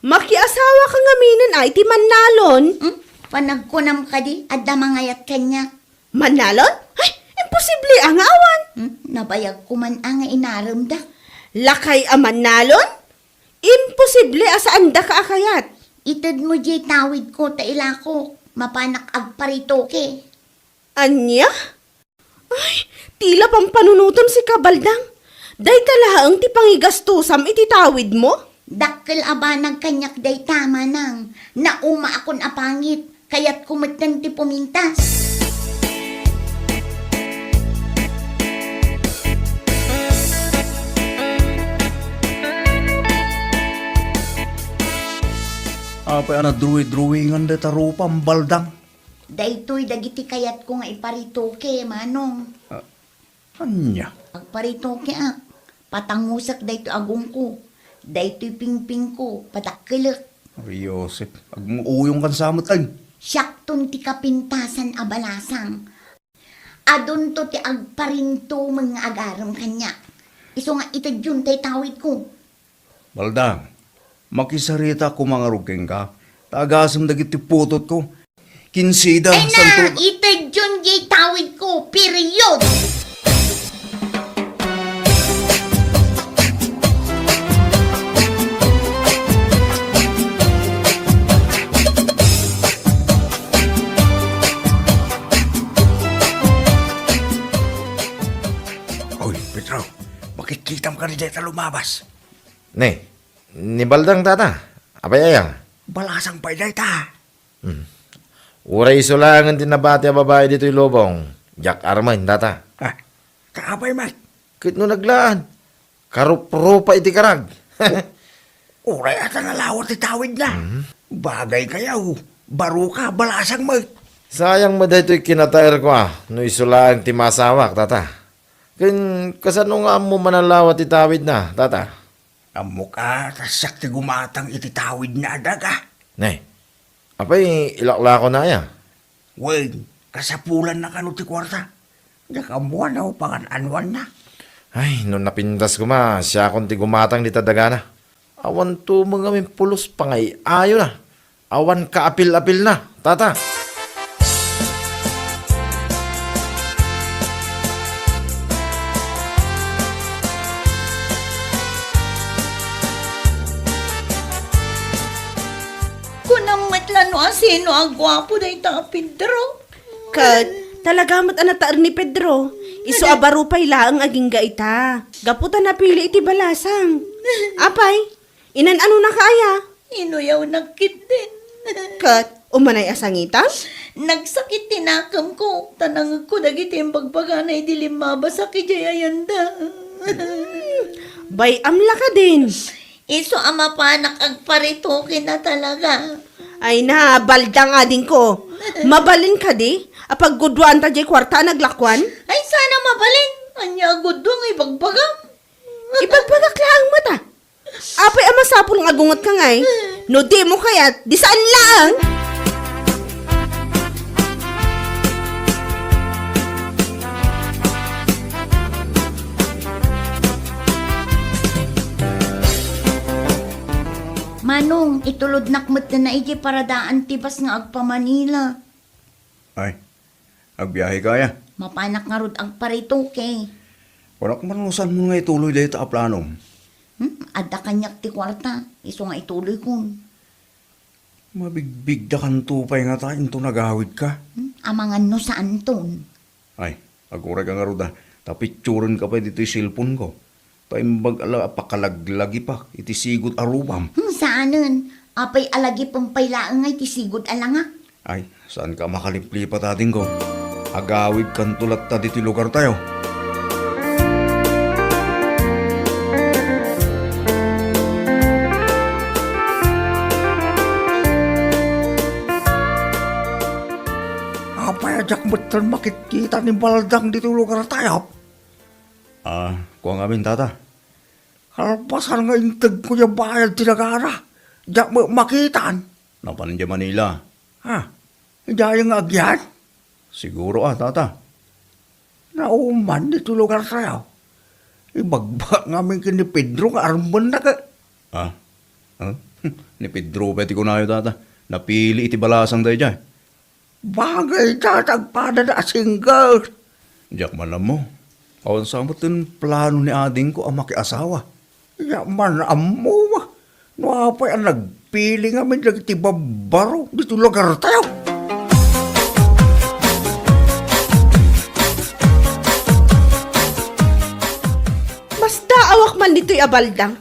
Makiasawaka ngaminen a iti mannalon? Hmm? Panagkunam kadi, adda mangayat kaniak. Mannalon? Ay, imposible a nga awan. Hmm? Nabayag koman a nga inaremda. Lakay a mannalon? Imposible a saandaka a kayat. Itedmo diay tawidko ta ilakok. Mapanak agparitoke. Ania? Ay, tila pampanunotem sika, Baldang. Dayta laeng ti pangigastusam iti tawidmo? Dakkel a banag kaniak dayta, Manang. Naumaakon a pangit. Kayatko metten ti pumintas. Apay a nadruwi-druwingan dayta rupam, Baldang? Daytoy dagiti kayatko nga iparitoke, Manong. Ah, ania? Agparitokeak. Patangusek daytoy agongko. Daytoy pingpingko, padakkelek. Ay, Josep, agmuuyongkan sa met, ay. Siakton ti kapintasan a balasang. Adunto ti agparintumeng nga agarem kaniak. Isu nga itedyon tay tawidko. Baldang, makisarita koma ngarud kenka, ta agasem dagiti putotko. Kinsida, ay na, santo- itedyon diay tawidko, period! Oy, Pedro, makitkitam kadi dayta lumabas. Ne, ni Baldang, tata. Apay aya? Balasang pay dayta. Hmm. Uray isu laengen ti nabati a babai ditoy lubong, diak armen, tata. Ah, kaapay met? Ket no naglaan, karuprupa iti karag. Uray ata nalawa ti tawidna. Mhm. Bagay kayaw, baro ka, balasang met. Sayang met daytoy kinataerko a, no isu laeng ti masawak, tata. Ken kasano nga ammo manalawa ti tawidna, tata? Ammok a, ta siak ti gumatang iti tawidna a daga. Ne, apay ilaklako na aya? Wen, kasapulanna kano ti kuarta. Diak ammo no pangan-anuanna. Ay, no napintas koma, siakon ti gumatang dita dagana. Awan tumeng a mimpulos pangay-ayona. Awan kaapil-apilna, tata. Kunam met la no asino a guapo dayta a Pedro. Ket, talaga met a nataer ni Pedro. Isu a baro pay laeng agingga ita. Gapu ta napili iti balasang. Apay, inan-anonaka aya? Inuyawnak ketdin. Ket, umanay a sangitam? Nagsakit ti nakemko, ta nangegko dagiti imbagbagana idi limmabasak idiay ayanda. Bay-am la kadin. Isu a mapanak agparitoken a talaga. Ay na, baldang adingko. Mabalin kadi a pagguduanta diay kuarta a naglakuan? Ay, sana mabalin. Ania a gudua nga ibagbagam? Ibagbagak laeng met a. Apay a masapul nga agungetka ngay? No dimo kayat, di saan laeng. Manong, itulodnak met na idiay paradaan ti bus nga agpa-Manila. Ay, agbiaheka aya? Mapanak ngarud agparitoke. Kunak man no saanmo nga ituloy dayta a planom. Hmm, adda kaniak ti kuarta, isu nga ituloykon. Mabigbigdakanto pay ngata inton agawidka? Hmm, amangan no saanton. Ay, agurayka ngarud a, ta picturenka pay ditoy cellphone-ko. Ta imbag a la a pakalaglagipak iti sigud a rubam. Hmm, saanen. Apay a lagipem pay laeng nga iti sigud a langak? Ay, saanka a makaliplipat, adingko. Agawidkanto latta ditoy lugartayo. Apay a diak metten makitkita ni Baldang ditoy lugartayo? Ah, kua ngamin, tata. Kalpasan nga integko diay bayad ti dagana, diak met makitan. Napan idiay Manila. Ha? Idiay nga agyan? Siguro a, tata. Nauman ditoy lugartayo. Ibagbagak ngamin ken ni Pedro nga armennak. Ah? Ah? Ni Pedro pay ti kunayo, tata. Napili iti balasang daydiay. Bagay ta, ta agpadana a single. Diak man ammo. Awan sa met ti plano ni adingko a makiasawa. Diak man ammo. No apay a nagpili ngamin dagiti babbaro ditoy lugartayo. Masdaawak man ditoy a Baldang.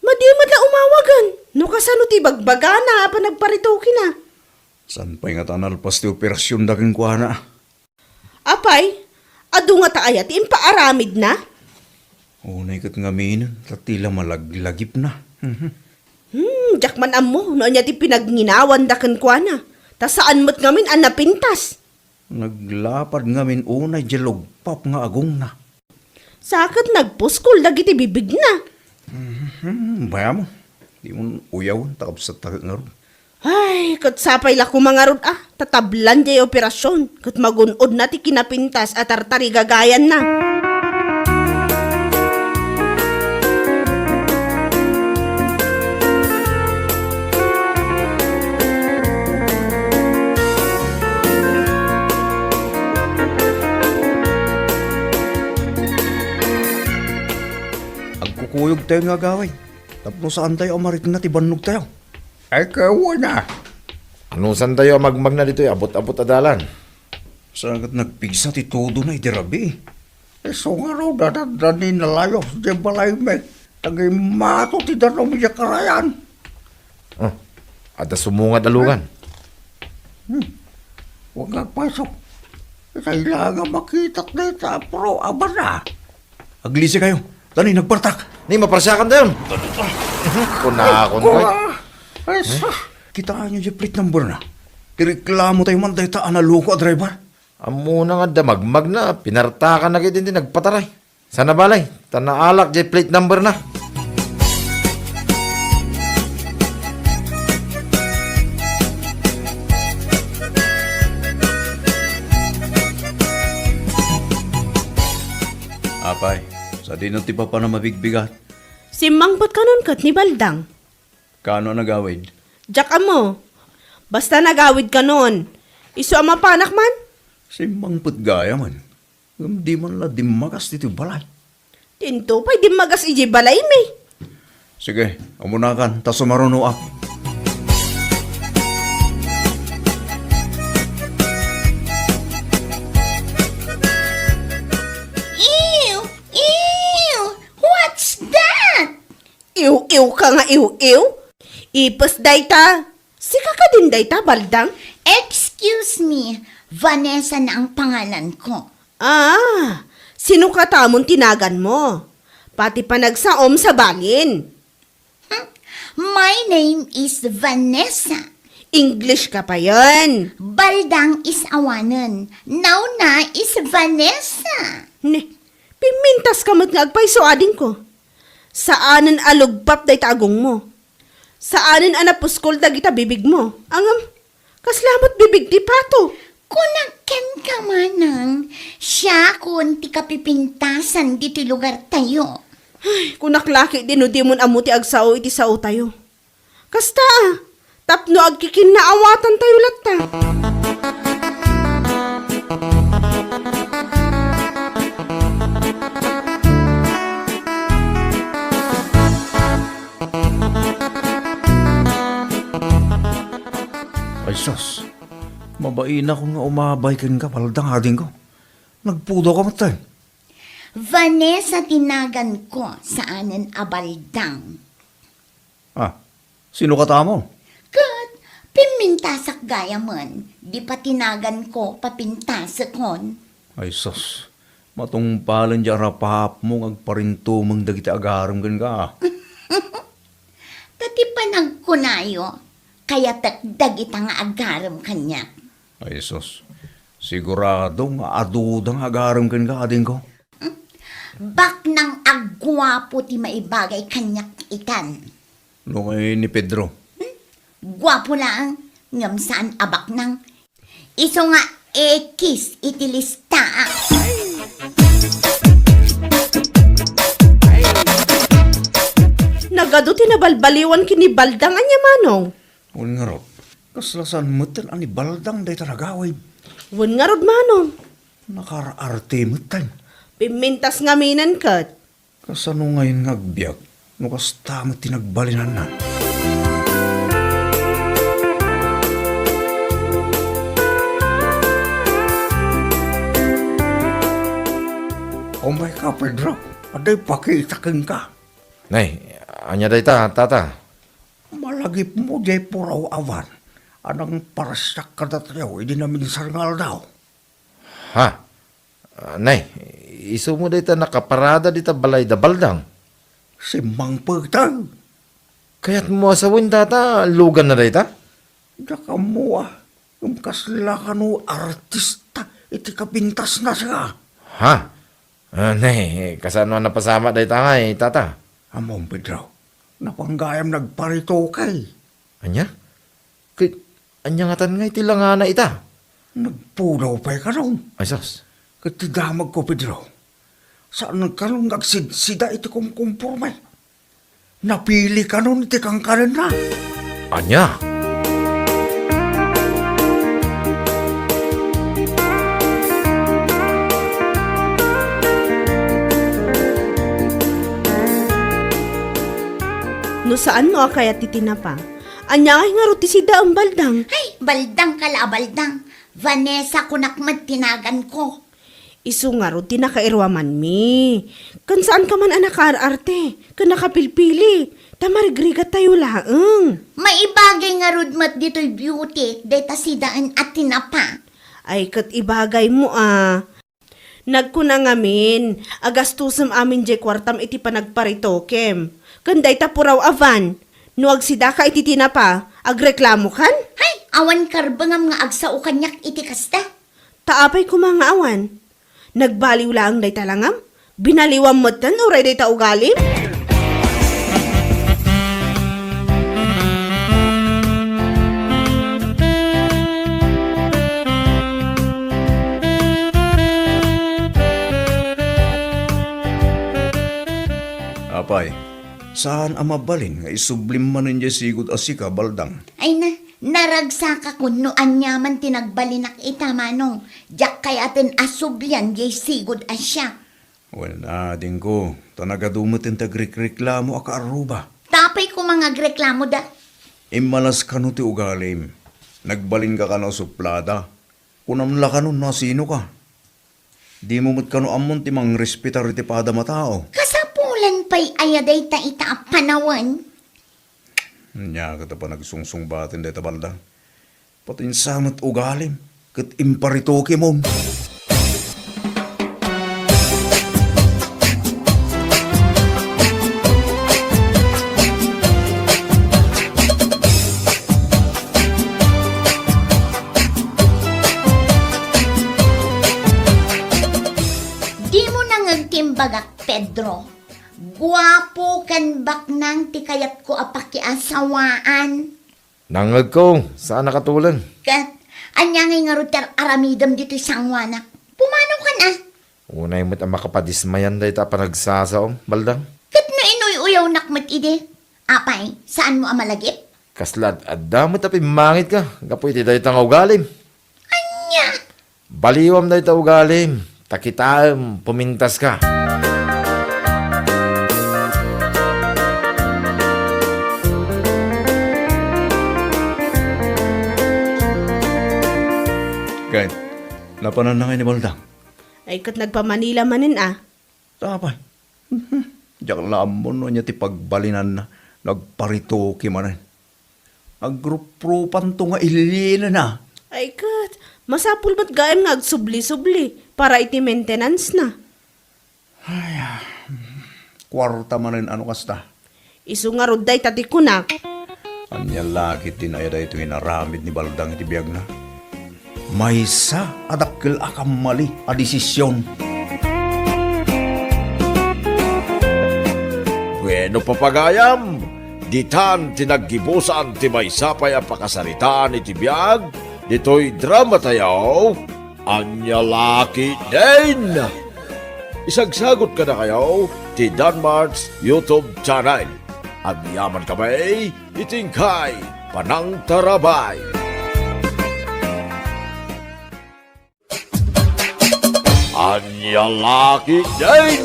Madi met la umawagen. No kasano ti ibagbagana a panagparitokena? Saan pay ngata a nalpas ti operasionda kenkuana? Apay, adu ngata aya ti impaaramidna? Unay ket ngaminen, ta ti la malaglagipna. Mhm. Hmm, diak man ammo no ania ti pinagnginaawanda kenkuana. Ta saan met ngamin a napintas. Naglapad ngamin unay diay lugpap nga agongna. Sa ket nagpuskol dagiti bibigna. Mhm, bayam. Dimon uyawen ta kabsatta ket ngarud. Ay, ket sapay la koma ngarud a, ta tablan diay operasion, ket magun-odna ti kinapintas a tartarigagayanna. Agkukuyogtayo nga agawid tapno saantayo a marikna ti bannogtayo. Ay, kawana. Anusantayo a magmagna ditoy abut-abut a dalan? Sa ket nagpigsa ti tudona iti rabii. Isu ngarud a adda ni nalayos diay balaymi, ta gimmato ti danum idiay karayan. Oh, adda sumungad a lungan. Hmm. Huwag nga agpasok. Kailangan makitak dayta a pro abana. Aglisi kayo. Tani, nagpartak. Ni, maparsiakan dayon. Kunakon, Ay, ay. Ay, sus. Kitaan nyo di plate number na. Ireklamo tayo man dayta a naloko a driver. Ammona nga damagmag na, pinartakan na gid iti nagpataray. Sana balay, ta naalak di plate number na. Apay, sadino ti papanam a bigbigat? Simmangpet kanon ket ni Baldang. Kaano a nagawid? Diak ammo. Basta nagawid kanon. Isu a mapanak man? Simmangpet gayam. Ngem di man la dimmagas ditoy balay. Dinto pay dimmagas idiay balaymi. Sige, umunakan, ta sumarunoak. Ew! Ew! What's that? Iw-iw ka nga iw-iw? Ipes dayta. Sika kadin dayta, Baldang? Excuse me, Vanessa na ang pangalan ko. Ah, sino katamon tinagan mo? Pati panagsaom sa balin. Hmm, my name is Vanessa. English ka pa yan. Baldang is awanen. Now na is Vanessa. Ne, pimintas ka met nga agpayso, ading ko. Saanen a lugpap dayta agong mo. Saanen a napuskol dagita bibig mo. Angam, kasla met bibig ti pato. Kunak kenka, manang, siakon ti kapipintasan ditoy lugartayo. Ay, kunak laki di no dimon ammo ti agsao iti saotayo. Kasta, tapno agkikinnaawatan tayo latta. Ay sus, mabainakon nga umabay kenka, Baldang, adingko. Nagpudaw ka met, tay. Vanessa tinagan ko, saanen a Baldang. Ah, sino katamo? Ket pimmintasak gayamen, di pa tinagan ko papintasekon. Ay sus, matungpalen di arapaapmo nga agparintumeng dagiti agarem kenka. Ta ti panagkunayo, kayatek dagita nga agarem kaniak. Ay sus, sigurado nga aduda nga agarem kenka, adingko. Baknang a guapo ti maibagay kaniak itan. No kay ni Pedro? Hmm? Guapo laeng, ngem saan a baknang. Isu nga X iti listaak. Nagadu ti nabalbaliwan ken ni Baldang, ania, manong? Wen ngarud, kasla saan metten a ni Baldang dayta nagawid. Wen ngarud, manong. Nakaar-arte metten. Pimmintas ngaminen ket. Kasano ngayen nga agbiag no kasta met ti nagbalinanna? Umayka, Pedro. Adda ipakita kenka. Nay, ania dayta, tata? Malagipmo diay puraw a van a nangparsiak kadatayo idi naminsan nga aldaw. Ha? Ah, nay, isumo dayta nakaparada dita balay da Baldang? Simmangpet. Kayatmo a sawen, tata, luganna dayta? Diak ammo a, ngem kasla kano artista iti kapintasna, sika. Ha? Ah, nay, kasano a napasamak dayta ngay, tata? Ammom, Pedro, napan gayam nagparitoke. Ania? Ket ania ngatan ngay ti langana ita? Nagpudaw pay kano. Ay, sus. Ket ti damagko, Pedro, saan kano nga agsidsida iti kumkumporme. Napili kano iti kankanenna. Ania? No saan no a kayat ti tinapa, ania ngay ngarud ti sidaem, Baldang? Ay, Baldang ka la a Baldang. Vanessa kunak met ti naganko. Isu ngarud ti nakairuamanmi. Ken saan ka man a nakaar-arte ken nakapilpili, ta marigrigattayo laeng. Maibagay ngarud met ditoy beauty dayta sidaen a tinapa. Ay, ket ibagaymo a. Nagkuna ngamin a gastusem amin jay kuartam iti panagparitokem. Ken dayta puraw a van. No agsidaka iti tinapa, agreklamokan? Hay, awan karbengam nga agsao kaniak iti kasta. Ta apay koma nga awan? Nagbaliw laeng dayta langam? Binaliwam metten uray dayta ugalim? Apay, saan a mabalin nga isublim manen jay sigud a sika, Baldang? Ay na, naragsakakon no aniaman ti nagbalinak ita, Manong. Diak kayaten a sublian jay sigud a siak. Wen, adingko, ta nagadu met ti agrikreklamo a kaarruba. Ta apay koma nga agreklamoda? Immalas kano ti ugalim. Nagbalinka kano a suplada. Kunam la kano no asinoka. Dimo met kano ammon ti mangrespetar iti padam a tao. Kasapulan pay aya dayta ita a panawen? Ania ket a panagsungsungbaten dayta, Baldang? Patinsa met ugalim ket imparitokemon. Dimo nangeg ti imbagak, Pedro. Guapo ken baknang ti kayatko a pakiasawaan. Nangegko, saan a katulen. Ket, ania ngay ngarud ti ar-aramidem ditoy sangoanak? Pumanokan a. Unay met a makapadismayan dayta a panagsasaom, Baldang. Ket no inuy-uyawnak met idi, apay, saanmo a malagip? Kasla ad-adda met a pimmangitka gapu iti dayta nga ugalim. Ania? Baliwam dayta ugalim, ta kitaem, pumintaska. Ket, napananna ngay ni Baldang? Ay, ket nagpa-Manila manen a. Apay, diak la ammo no ania ti pagbalinanna, nagparitoke manen. Agruprupanto nga illinena. Ay ket, masapul met gayam nga agsubli-subli para iti maintenance na. Ay, ah, kuarta manen a no kasta. Isu ngarud dayta ti kunak. Ania la ketdi aya daytoy inaramid ni Baldang iti biagna? Maysa a dakkel a kammali a desisyon. Bueno, papagayam, ditan ti naggibusan ti maysa pay a pakasaritaan iti biag ditoy dramatayo, Ania la ketdin. Isagsagot kadakayo ti Danmart's YouTube channel. Agyaman kami iti inkay panangtarabay. Ania la ketdin.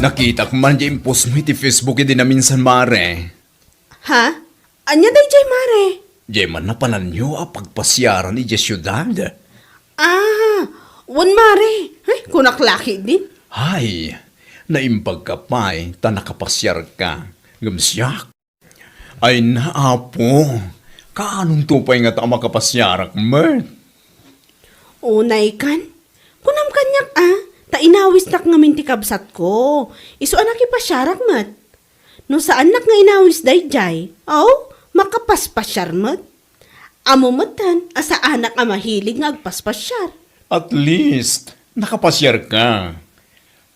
Nakitak man ti impostmo iti Facebook idi naminsan, mare. Ha? Ania daydiay, mare? Diay man napananyo a pagpasiaran idiay siudad? Ah, wen, mare. Ay, kunak la ketdin. Ay, naimbagka pay ta nakapasiarka. Ngem siak, ay na, Apo, kaanonto pay ngata a makapasiarak met? Unay kan, kunam kaniak a, ta inawisnak ngamin ti kabsatko. Isu a nakipasiarak met. No saannak nga inawis daydiay, aw, makapaspasiar met. Ammo metten a saanak a mahilig nga agpaspasiar. At least, nakapasiarka.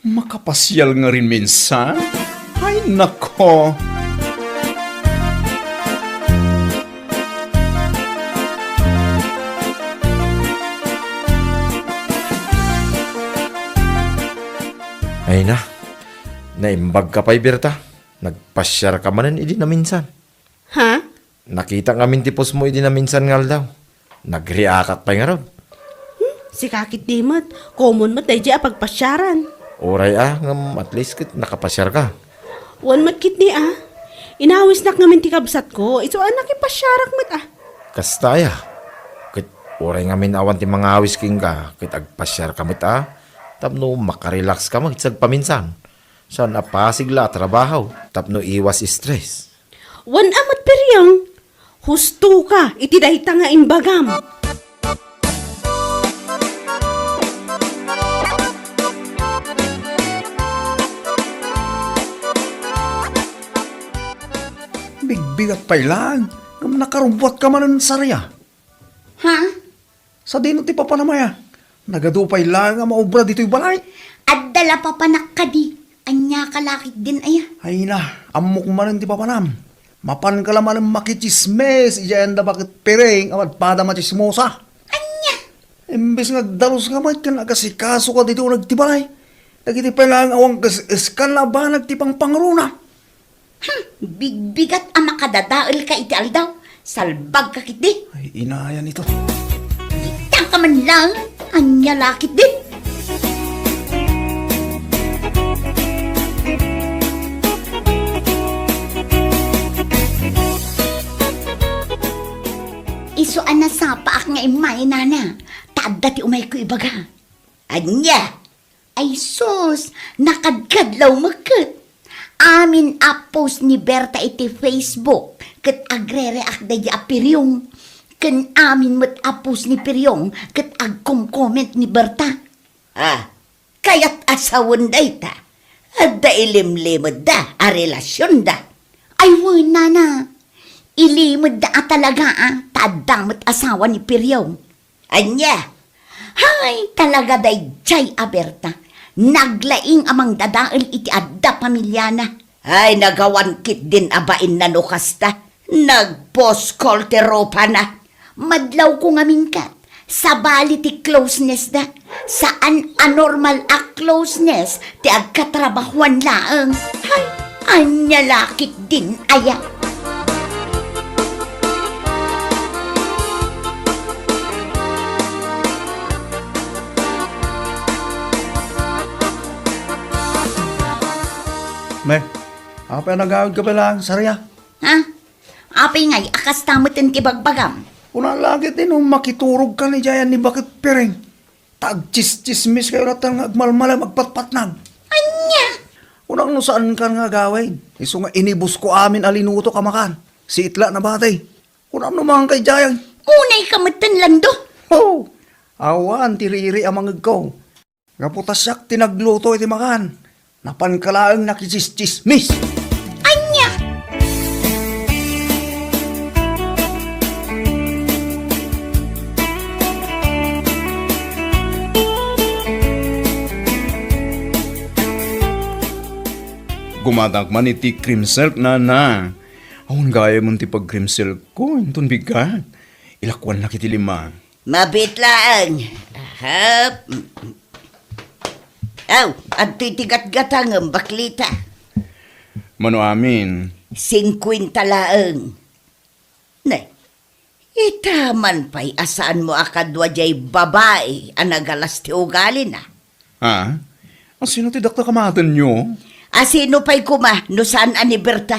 Makapasiar ngamin minsan? Ay, nako! Ay na, naimbagka pay, Berta. Nagpasiarka manen idi naminsan. Ha? Nakitak ngamin ti postmo idi naminsan nga aldaw. Nagriakak pay ngarud. Hmm, sika ketdi met. Common met daydiay a pagpasiaran. Uray a, ngem at least ket nakapasiarka. Wen met ketdi a. Inawisnak ngamin ti kabsatko. Isu a nakipasiarak met a. Kasta aya. Ket uray ngamin awan ti mangawis kenka, ket agpasiarka met a. Tapno makarelaxka met sagpaminsan. Saan a pasig la a trabaho tapno iwas stress. Wen a met, Periang. Husto ka iti dayta nga imbagam. Bigbigat pay laeng, ngem nakarubbuat ka manen, Saria. Ha? Sadino ti papanam aya? Nagadu pay laeng a maubra ditoy balay. Adda la papanak kadi. Ania ka lakit din aya? Ay na, ammok manen ti papanam. Mapan ka la manen makitsismis idiay anda baket Piring a padpada machismosa. Ania? Imbes nga agdalus ka met ken agasikaso ka ditoy uneg ti balay, dagiti pay laeng awan kas-eskan a banag ti pangpangruna. Hmm, bigbigat a makadadaelka iti aldaw. Salbagka ketdi. Ay, inayan ito. Itaka man laeng. Ania la ketdi? Isu a nasapaak nga immay, nana. Ta adda ti umayko ibaga. Ania? Ay sus, nakadkadlaw met ket. Amin a post ni Berta iti Facebook ket agrereak daydi a Piryong. Ken amin met a post ni Piryong ket agkomkoment ni Berta. Ah, kayat a sawen dayta? Adda ilimlimedda a relasionda. Ay wen, nana. Ilimedda a talaga a ta adda met asawa ni Piryong. Ania? Hay, talaga daydiay a Berta. Naglaing a mangdadael iti adda pamiliana. Ay, nagawan ketdin a bainna no kasta. Nagposkol ti rupana. Madlawko ngamin ket, sabali ti closeness da. Saan a normal a closeness ti agkatrabahuan laeng. Hay, ania la ketdin aya? Ne, apay a nagawidka pay laeng, Saria? Ha? Apay ngay a kasta met ti bagbagam? Kuna la ketdi no makiturogkan idiay ni baket Piring. Ta agtsistsismiskayo latta nga agmalmalem, agpatpatnag. Ania? Kunak no saankan nga agawid. Isu nga inibusko amin a linutok a makan. Siit la nabati. Kunam no mangan ka idiay. Unay ka metten, Lando. Oh, awan ti riri a mangegko. Gapu ta siak ti nagluto iti makan. Napanka laeng nakitsistsismis. Ania? Gumatak man iti cream silk, nana. Awan gayam ti pag-cream silk ko, inton bigat. Ilakuannak iti lima. Mabiit laeng. Ahap. Aw, adtoy ti gatgatangem, baklita. Mano amin? Singkuenta laeng. Ne, ita man pay a saanmo a kadua diay babai a nagalas ti ugalina? Ha? Asino ti dakdak a maatenyo? Asino pay koma no saan a ni Berta?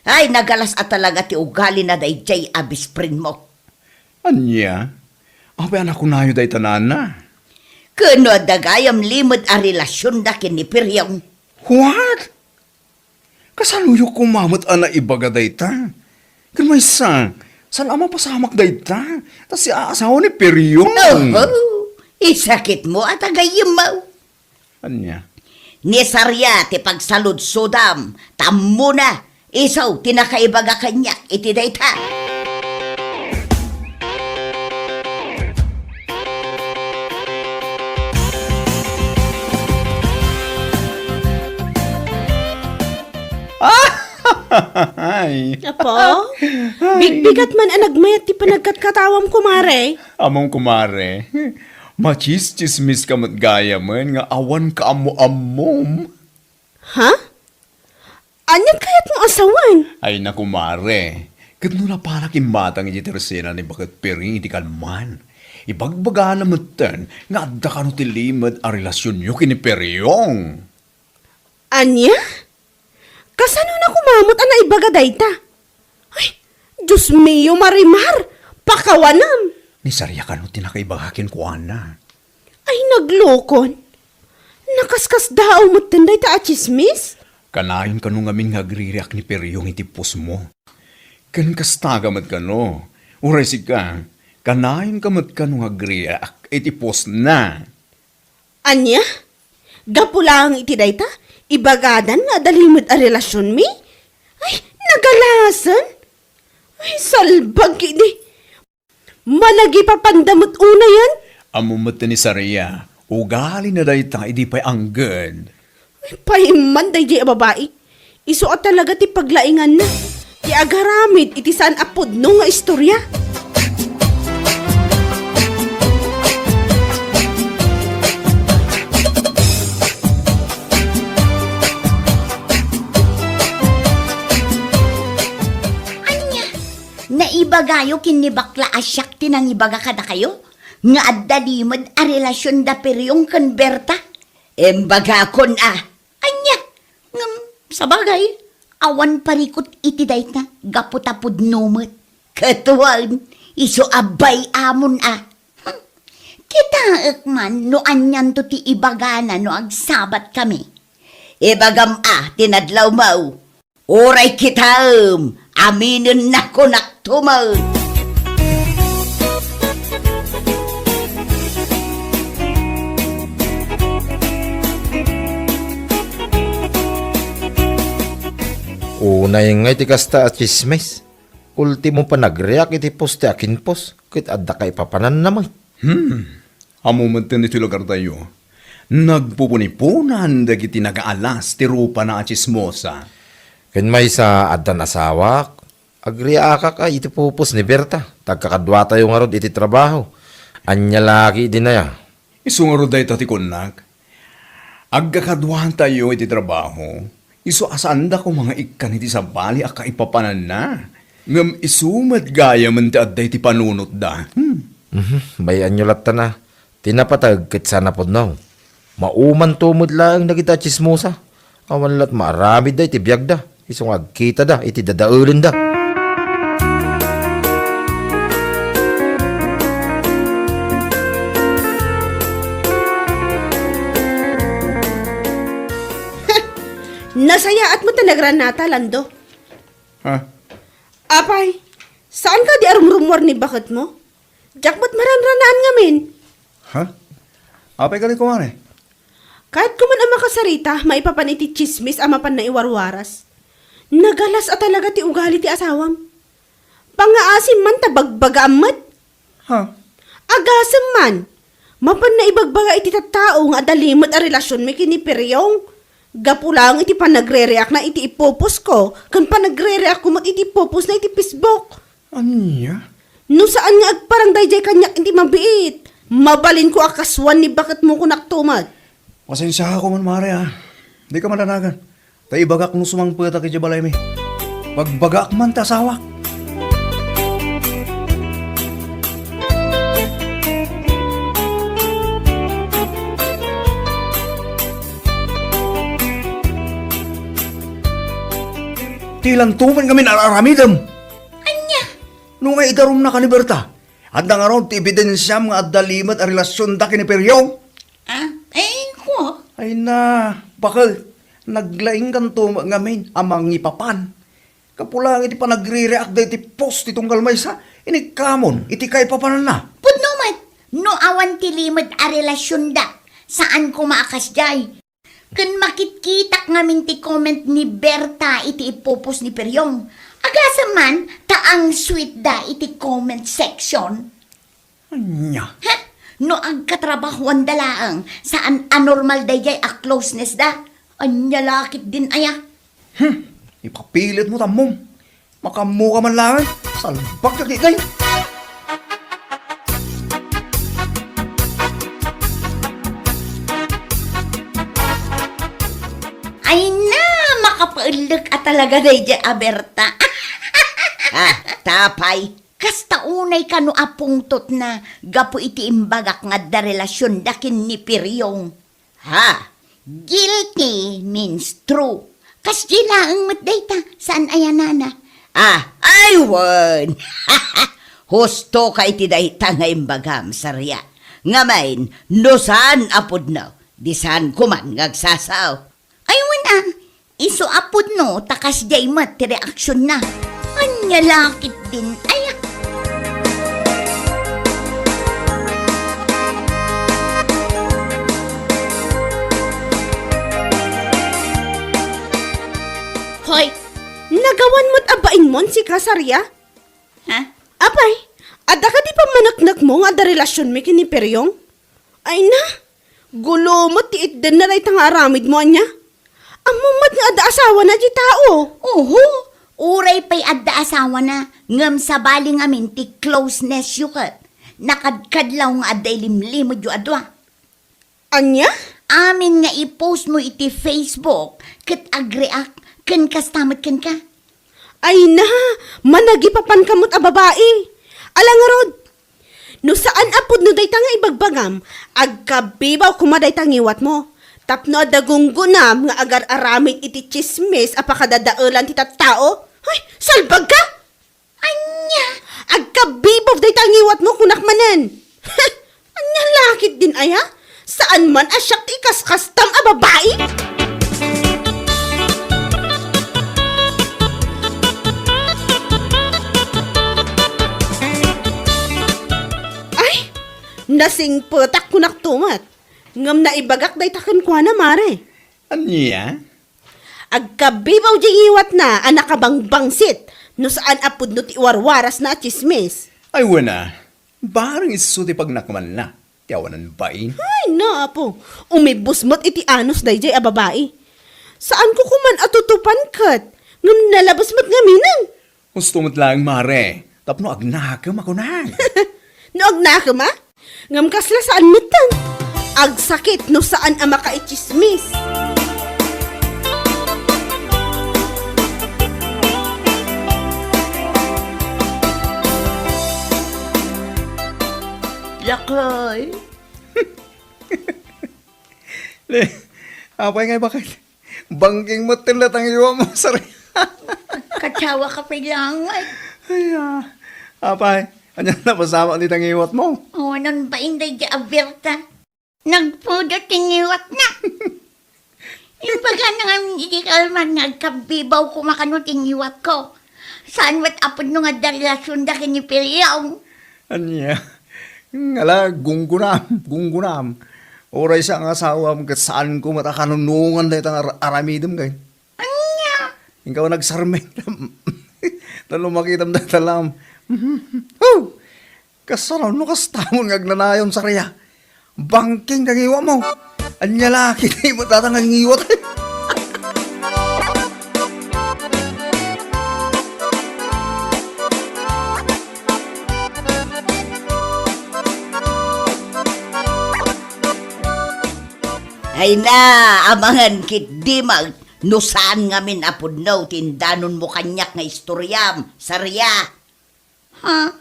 Ay, nagalas a talaga ti ugalina daydiay a best friendmo. Ania? Apay a nakunayo dayta, nana? Ken no adda gayam limed a relasionda ken ni Piryong. What? Kasanoyo koma met a naibaga dayta? Ken maysa, saan a mapasamak dayta? Ta siak a asawa ni Piryong. Oho, isakitmo a tagayemmo. Ania? Ni Saria ti pagsaludsodam, ta ammona, isu ti nakaibaga kaniak iti dayta. Ay. Apo? Ay. Bigbigat man a nagmayat ti panagkatkatawam, kumare. Ammom, kumare. Machischismis ka met gayamen nga awan kaammo-ammom. Ha? Anian kayatmo a sawen? Ay, naku, mare. Ket no napanak immatang iti tersena ni Baket Piring iti kalman, ibagbagana metten nga adda kano ti limed a relasionyo ken ni Peryong. Ania? Kasano na koma met a naibaga dayta? Ay, Dios mio, Marimar! Pakawanam! Ni Saria kano ti nakaibaga kenkuana. Ay, naglokon! Nakaskasdaaw metten dayta a tsismis? Kanayon kano ngamin nga agririak ni Peryong iti pusmo. Ken kasta ka met kano, uray sika, kanayon ka met kano nga agriak iti postna. Ania? Gapu laeng iti dayta, ibagadan nga adda limed a relasionmi? Ay, nagalasen? Ay, salbag idi. Managipapanda met unayen? Ammo met ni Saria, ugalina dayta idi pay angged. Ay, paimman daydiay a babai. Isu a talaga ti paglainganna, ti agaramid iti saan a pudno nga istorya. Ania? Naibagayo ken ni bakla a siak ti nangibaga kadakayo nga adda limed a relasion da Periong ken Berta? Imbagakon a. Ania? Ngem, sabagay, awan parikut iti dayta gapu ta pudno met. Ket wen, isu a bay-amon a. Hmm. Kitaek man no anianto ti ibagana no agsabatkami. Ibagam a ti nadlawmo. Uray kitaem, aminennakon a tumaw. Unay ngay ti kasta a tsismis. Ultimo, panagriak iti poste a kinpos, ket adda kaipapananna met. Hmm. Ammo met iti lugartayo, nagpupuniponan dagiti nagaalas ti rupana a tsismosa. Ken maysa, addan asawak, agriakak a iti pupos ni Berta, ta agkakaduatayo ngarud iti trabaho. Ania la ketdin aya? Isu ngarud dayta ti kunnak. Agkakaduatayo iti trabaho, isu a saanda koma nga ikkan iti sabali a kaipapananna. Ngem isu met gayamen ti adda iti panunotda. Hmm. Mhm, bay-anyo latta na. Ti napateg ket saan a pudno. Maumanto met laeng dagita a tsismosa. Awan lat maaramidda iti biagda, isu nga agkitada iti dadaelenda. Nasayaat met ta nagranata, Lando. Ha? Apay, saan kadi a rumrumuar ni baketmo? Diak met maranranaan ngamin. Ha? Apay kadi, kumare? Kayatko man a makasarita maipapan iti tsismis a mapan naiwarwaras. Nagalas a talaga ti ugali ti asawam. Pangngaasim man ta bagbagaam met. Ha? Agasem man. Mapan naibagbaga iti tattao nga adda limed a relasionmi ken ni Periong. Gapu laeng iti panagrereakna iti ipuposko ken panagrereakko met iti ipuposna iti Facebook. Ania? No saan nga agparang daydiay kaniak iti mabiit, mabalinko a kasuan ni baketmo, kunakto met. Pasensiaak man, mare, a. Dika madanagan. Ta ibagak no sumangpetak idiay balaymi. Pagbagaak man ti asawak. Ti lanto met ngamin ar-aramidem. Ania? No nga idarumnaka ni Berta, adda ngarud ti ebidensiam nga adda limed a relasionda ken ni Periong? Ah, ay, ko. Ay na, bakel, naglaingkanto met ngamin a mangipapan. Gapu laeng iti panagrereakda iti post ti tunggal maysa, inikkamon iti kaipapananna. Pudno met, no awan ti limed a relasionda, saan koma a kasdiay. Ken makitkitak ngamin ti comment ni Berta iti ipupos ni Periong. Agasem man, ta ang sweet da iti comment section. Ania? Ha? No agkatrabahoanda laeng, saan a normal daydiay a closeness da? Ania la ketdin aya? Hmm, ipapilit mo tammom. Makammo ka man laeng. Salbag ka, Kikay. Ay na, makapaellek a talaga daydiay a Berta. Ah, tapay. Kasta unay kano a pungtotna gapu iti imbagak nga adda relasionda ken ni Periong. Ha? Guilty means true. Kasdi laeng met dayta, saan aya nana? Ah, ay wen! Husto ka iti dayta nga imbagam, Saria. Ngamin, no saan a pudno, di saan ko man nga agsasao. Ay wen a, isu a pudno ta kasdiay met ti reaksionna. Ania? Nya lakit din, ay. Hoy, nagawan met a bainmon sika, Saria? Ha? Apay, adda kadi pammaneknekmo nga adda relasionmi ken ni Periong? Ay na, gulo met ti itdenna dayta nga aramidmo, ania? Ammom met nga adda asawana diay tao. Oho, uray pay adda asawana, ngem sabali ngamin ti closeness yo ket nakadkadlaw nga adda ilimlimedyo a dua. Ania? Amin nga i-post mo iti Facebook ket agreact ken kasta met kenka. Ay na, managipapanka met a babai. Ala ngarud, no saan a pudno dayta nga ibagbagam, agkabibaw koma dayta ngiwatmo. Tapno adda gunggonam nga agar-aramid iti tsismis a pakadadaelan ti tattao. Ay, salbagka! Ania? Agkabibaw dayta ngiwatmo, kunak manen. Ania lakit din aya? Saan man a siak ti ikaskastam a babai? Ay, nasingpetak kunak tumet. Ngem naibagak dayta kenkuana, mare. Ania? Agkabibaw diay ngiwatna a nakabangbangsit no saan a pudno ti warwarasna a tsismis. Ay, wen a, bareng isu ti pagnakemanna ti awanan bain. Ay, na, apo. Umibus met iti anus daydiay a babai. Saanko koman a tutupan ket, ngem nalabes met ngaminen. Husto met laeng, mare, tapno agnakem a kunam. No agnakem a? Ngem kasla saan metten. Agsakit no saan a makaitsismis. Lakay. Le, apay ngay bakit? Bangking met ti latta nga iwatmo, Saria. Katsawa ka pay laeng, ay. Ay, ah. Apay, ania napasamak ti tangiwatmo? Awanan bain daydiay a Berta. Nagpudot ti ngiwatna. Imbagana ngamin iti kalman nga agkabibaw koma kano ti ngiwatko. Saan met a pudno nga adda relasionda ken ni Piliong? Ania? Ngala, gunggonam, gunggonam. Uray sa nga asawam ket saanko met a kanunongan dayta nga ar-, aramidem kay. Ania? Inka nagsarming. Tano makitam dayta lam. Huh! Kasano no kastamon nga agnanayon, Saria? Bangking ka ngiwatmo. Ania la, kita mo tatang nga ngiwat. Ay na, amangan ket di ma-, no saan ngamin a pudno ti indanonmo kaniak nga istoriam, Saria. Ha?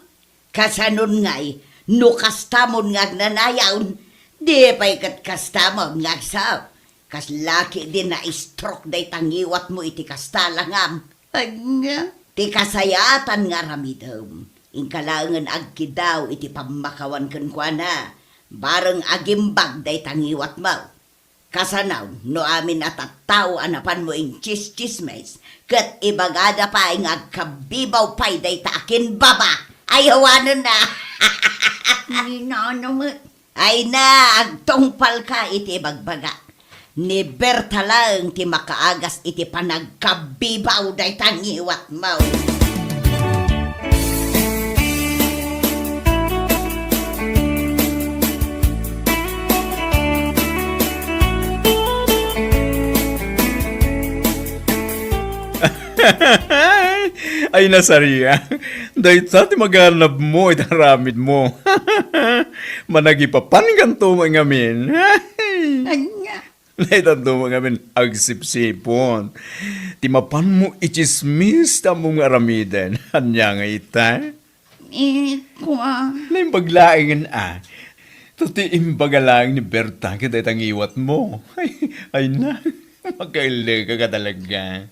Kasanon ngay, no kastamon nga agnanayon, di pay ket kastamon nga agsa-, kasla ketdi na-stroke dayta ngiwatmo iti kasta langam. Ania? Ti kasayaatan nga aramidem, inka laengen agkidaw iti pammakawan kenkuana, bareng agimbag dayta ngiwatmo. Kasano no amin a tattao a napanmo intsistsismis, ket ibagada pay nga agkabibaw pay dayta a kinbaba? Ay, awanen a. Ni nano met. Ay na, agtungpalka iti ibagbagak. Ni Berta laeng ti makaagas iti panagkabibaw dayta ngiwatmo. Ay, na, Saria. Dayta ti maganabmo iti aramidmo. Managipapankanto met ngamin. Ania? Dayta met ngamin agsipsipon. Ti mapanmo itsismis ti ammom nga aramiden. Ania ngay ita? Eh, kua. Naimbag laengen a. Ta ti imbaga laeng ni Berta ket dayta ngiwatmo. Ay, ay na, makaelleka ka talaga.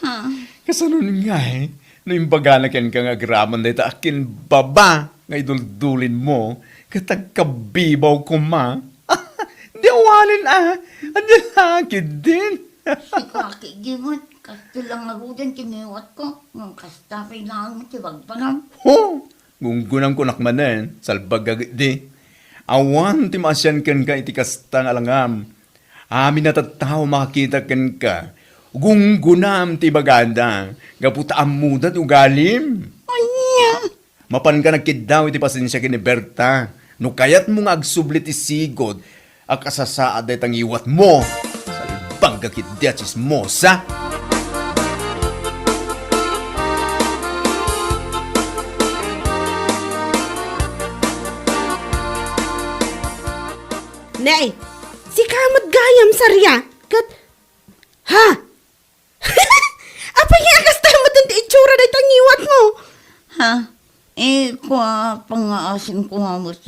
Ha? Kasanon ngay, no imbagana kenka nga agraman dayta a kinbaba nga iduldulinmo, ket agkabibaw koma? Di awanen a, ania la ketdin? Sika ketdi met. Kastoy la ngaruden ti ngiwatko, ngem kasta pay laeng ti bagbagam. Ho! Gunggunamko, Nakmam, salbag a ketdi. Awan ti maasian kenka iti kasta nga langam. Amin a tattao makakita kenka, gunggunam ti ibagada, gapu ta ammoda ti ugalim. Ania? Mapanka nagkiddaw iti pasensia ken ni Berta. No kayatmo nga agsubli ti sigud a kasasaad dayta ngiwatmo, salbag a ketdi a tsismosa. Nay, sika met gayam, Saria. Ket, ha? Apay nga kasta met ti itsura dayta ngiwatmo? Ha? Eh, kua, pangngaasim ko nga met,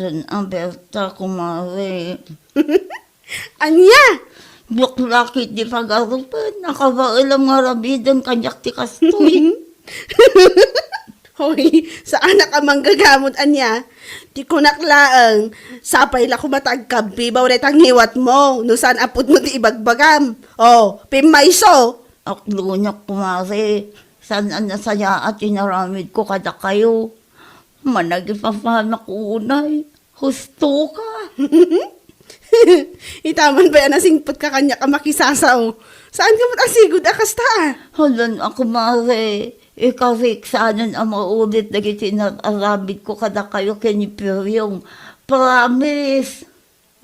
Berta, kumare. Ania? Diak la ketdi pagarupen, nakabaelam nga aramiden kaniak ti kastoy. Hoy, saanak a manggagamod, ania? Ti kunak laeng, sapay la koma ta agkabbibaw dayta ngiwatmo, no saan a pudno ti ibagbagam. Oh, pimmayso! Aklonak, kumare, saan a nasayaat ti inaramidko kadakayo. Managipapanak unay. Husto ka. Itaman pay a nasingpet ka kaniak a makisasao. Saan ka met a sigud a kasta a? Hala, kumare, ikarik saanen a maulit dagiti inar-aramidko kadakayo ken ni Piryong. Promise.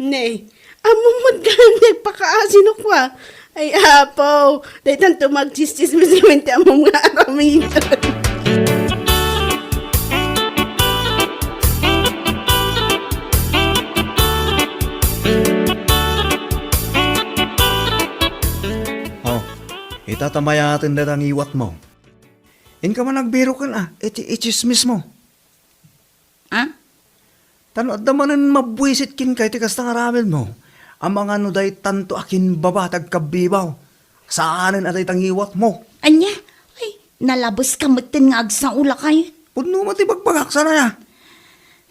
Ne, ammom met gayam ti agpakaasi no kua. Ay, Apo, daytanto magtsistsismis ngamin ti ammom nga aramid. Oh, ita ta mayaten dayta ngiwatmo. Inka man agbiroken a, iti itsismismo. Ah? Ta no adda manen mabuisit kenka iti kasta nga aramidmo, amangan no daytanto a kimbaba ti agkabbibaw, saanen a dayta ngiwatmo. Ania? Ay, nalabeska metten nga agsao, lakay. Pudno met ti bagbagak, saan aya?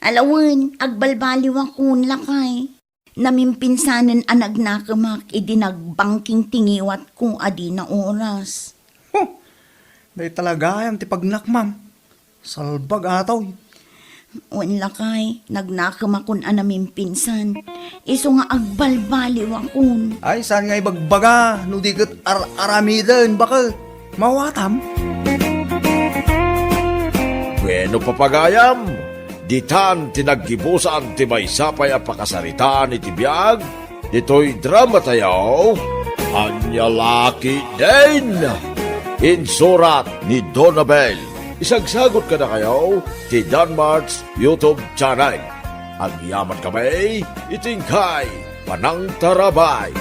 Alawen, agbalbaliwakon, lakay. Namimpinsanen a nagnakemak idi nagbangking ti ngiwatko a dina oras. Huh! Dayta la gayam ti pagnakmam. Salbag a toy. Wen, lakay, nagnakemakon a namimpinsan. Isu nga agbalbaliwakon. Ay, saan nga ibagbaga no di ket ar-aramiden, baket? Mawatam? Bueno, papagayam, ditan ti naggibusan ti maysa pay a pakasaritaan iti biag ditoy dramatayo, Ania La Ketdin. Insurat ni Donabel. Isagsagut kadakayo ti Danmart's YouTube channel. Agyamankami iti inkay panangtarabay.